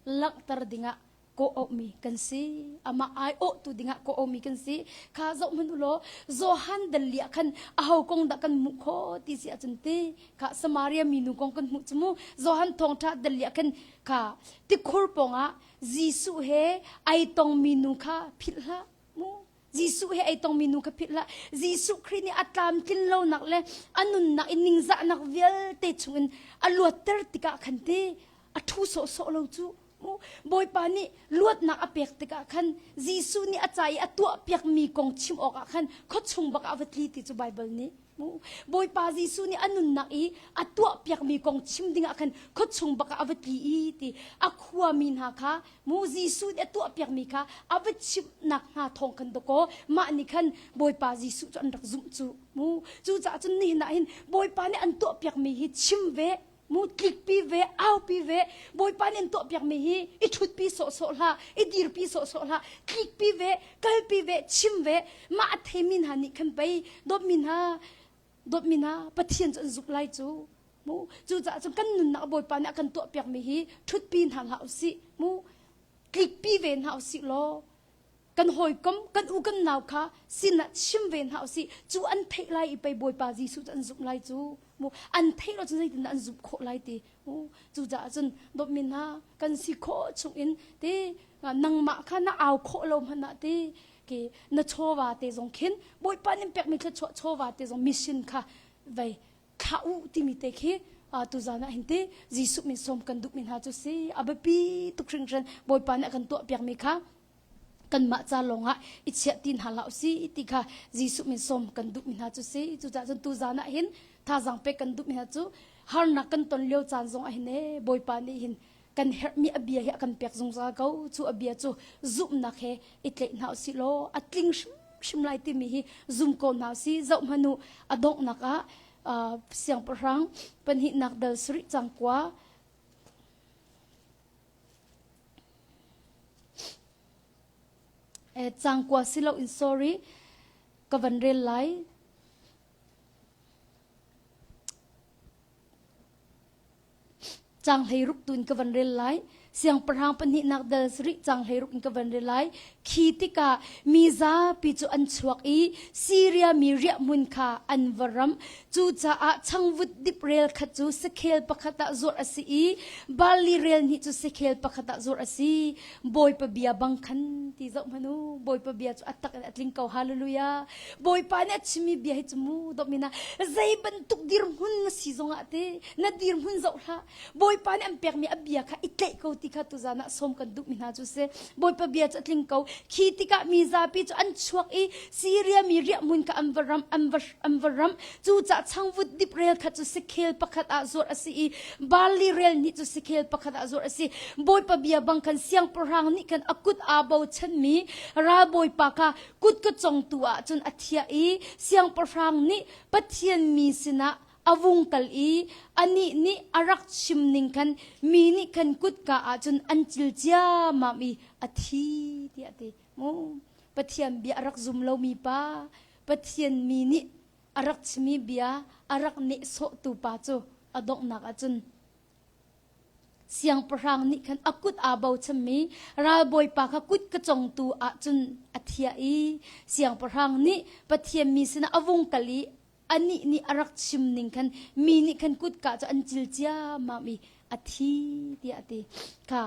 langhter dingah kawh auhmi kan si. Amah aiawhtu dingah kawh auhmi kan si. Kha zoh hmanh u law Johan dal li ah khan aho kong dah kan hmuh khawh ti si ahcun ti kha Samaria minu kong kan hmuh cu mu. Johan thawngṭha dal li ah khan kha tikhur pawngah Jesuh he ai tongmi nu kha philh hlah mu. Jesuh he ei tongmi nu kha philh hlah. Jesuh Khrih nih a tlamtlin lonak le a nunnak i ningzahnak vialte chungin a luatter tikah khan ti a ṭhu sawhsawh lo cu. Bawipa nih luatnak a pek tikah khan Jesuh nih a ca i a tuahpiakmi kong chim awkah khan khuachung bak ah va tli ti cu Baibal nih Bawipa Jesuh nih a nunnak i a tuahpiakmi kong chim dingah khan khuachung bak ah a va tli i ti a khuami hna kha mu Jesuh nih a tuahpiakmi kha a va chimhnak hna thawng khan dakaw mah nih khan Bawipa Jesuh cu an rak zumh cu mu cucaah cun nihin ah hin Bawipa nih an tuahpiakmi hi chim ve mu tlikpi ve aupi ve Bawipa nih an tuahpiakmi hi i ṭhutpi sawhsawh hlah i dirpi sawhsawh hlah tlikpi ve kalpi ve chim ve mah a theimi hna nih khan pei dawtmi hna dawtmi hna Pathian cu an zumh lai cu mu cucaah cun kan nunnak Bawipa nih a kan tuahpiakmi hi ṭhutpi hna hlah usih mu tlikpi ve hna usih law kan hawikom kan u kan nau kha sinah chim ve hna usih cu an theih lai i pei Bawipa Jesuh cu an zumh lai cu mu an theih lo cun zeitindah an zumh khawh lai ti mu cucaah cun dawtmi hna kan si khawh chungin ti nangmah kha na au khawh lo hmanh ah ti ke na chawva te zong khin Bawipa nin pekmi thluachuah chawva te zong mission kha vei thlah u timi te khi tuzan ah hin ti Jesuh min sawm kan duhmi hna cu si a biapi tuk hringhran Bawipa nih a kan tuahpiakmi kha kanmah ca lawngah i chiah ti hna hlah usih ti kha Jesuh min sawm kan duhmi hna cu si cucaah cun tuzan ah hin thazaang pek kan duhmi hna cu harnak kan ton lio caan zong ah hin e Bawipa nih hin kan herhmi a bia hi a kan pek zungzal ko cu a bia cu zumhnak he i tlaih hna usih law a tling hrimhrim lai timi hi zum ko hna usih zoh hmanh u a donghnak ah siangpahrang pahnihnak dal sarih cang kua Cang kua si loin sorry ka van rel lai. Cang 16 tu in ka van rel lai. Siangpahrang pahnihnak dal sarih cang 16 in ka van rel lai. Khi tikah mi zapi cu an chuak i Siria mi riahhmun kha an va ramh. Cucaah changvut dip rel khat cu sakhel pakhat ah zuarh a si i barli rel hnih cu sakhel pakhat ah zuarh a si. Bawipa bia bang khan ti zoh hmanh u. Bawipa bia cu a tak in a tling ko. Hallelujah. Bawipa nih a chimmi bia hi cu mu dawmina zei bantuk dirhmun na si zongah te na dirhmun zoh hlah. Bawipa nih an pekmi a bia kha i tlaih ko ti kha tuzan ah sawm kan duhmi hna cu si. Bawipa bia cu a tling ko. Khi tikah mi zapi cu an chuak i Siria mi riahhmun kha an va ram an va an va ram. Cucaah changvut dip rel kha cu sakhel pakhat ah zuarh a si i barli rel hnih cu sakhel pakhat ah zuarh a si. Bawipa bia bang khan siangpahrang nih khan a kut aa bochanmi ralbawipa kha kut ka congtu ah cun a thiah i siangpahrang nih Pathian mi sinah a vung kal i anih nih a rak chim ning khan mi nih khan kutka ah cun an cil ciammam i a thi tiah a ti. Mu Pathian bia a rak zum lomi pa, Pathian mi nih a rak chimi bia a rak nehsawhtu pa cu a donghnak ah cun Siangpahrang nih khan a kut aa bochanmi ralbawipa kha kut ka congtu ah cun a thiah i siangpahrang nih Pathian mi sinah a vung kal i anih nih a rak chim ning khan mi nih khan kutka cu an cil ciammam i a thi tiah a ti. Kha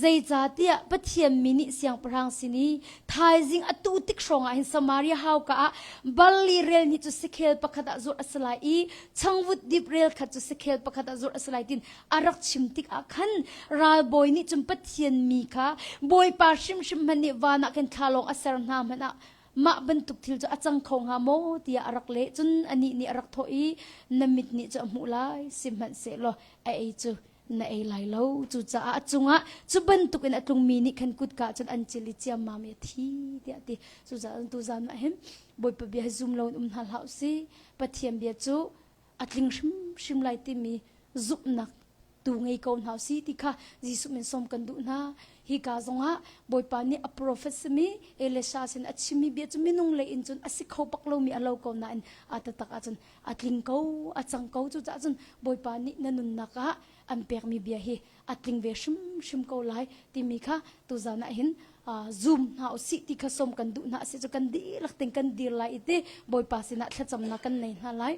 zeicahtiah Pathian mi nih siangpahrang sin i thaizing atu tik hrawng ah hin Samaria hauka ah barli rel hnih cu sakhel pakhat ah zuarh a si lai i changvut dip rel khat cu sakhel pakhat ah zuarh a si lai tin a rak chim tik ah khan ralbawi nih cun Pathian mi kha Bawipa hrimhrim hmanh nih van ah khan thlalawng a ser hna hmanh ah mah bantuk thil cu a cang kho hnga maw tiah a rak leh. Cun anih nih a rak thawh i na mit nih cu a hmuh lai, sihmanhsehlaw a ei cu na ei lai lo. Cucaah a cungah cu bantukin a tlungmi nih khan kutka cun an cil i ciammam i a thi tiah a ti. Cucaah tuzan ah hin Bawipa bia hi zum loin um hna hlah usih. Pathian bia cu a tling hrimhrim lai timi zumhnak tu ngei ko hna si ti kha Jesuh min sawm kan duh hna. Hika zongah Bawipa nih a prophet simi Elisha sin a chimmi bia cu minung lei in cun a si kho bak lomi a lo ko nain a taktak ahcun a tling ko, a cang ko. Cucaah cun Bawipa nih na nunnak ah an pekmi bia hi a tling ve hrimhrim ko lai timi kha tuzan ah hin zoom hna usih ti kha sawm kan duh hna. Asi cu kan dihlak ting kan dir lai i ti Bawipa sinah thlacamnak kan nei hna lai.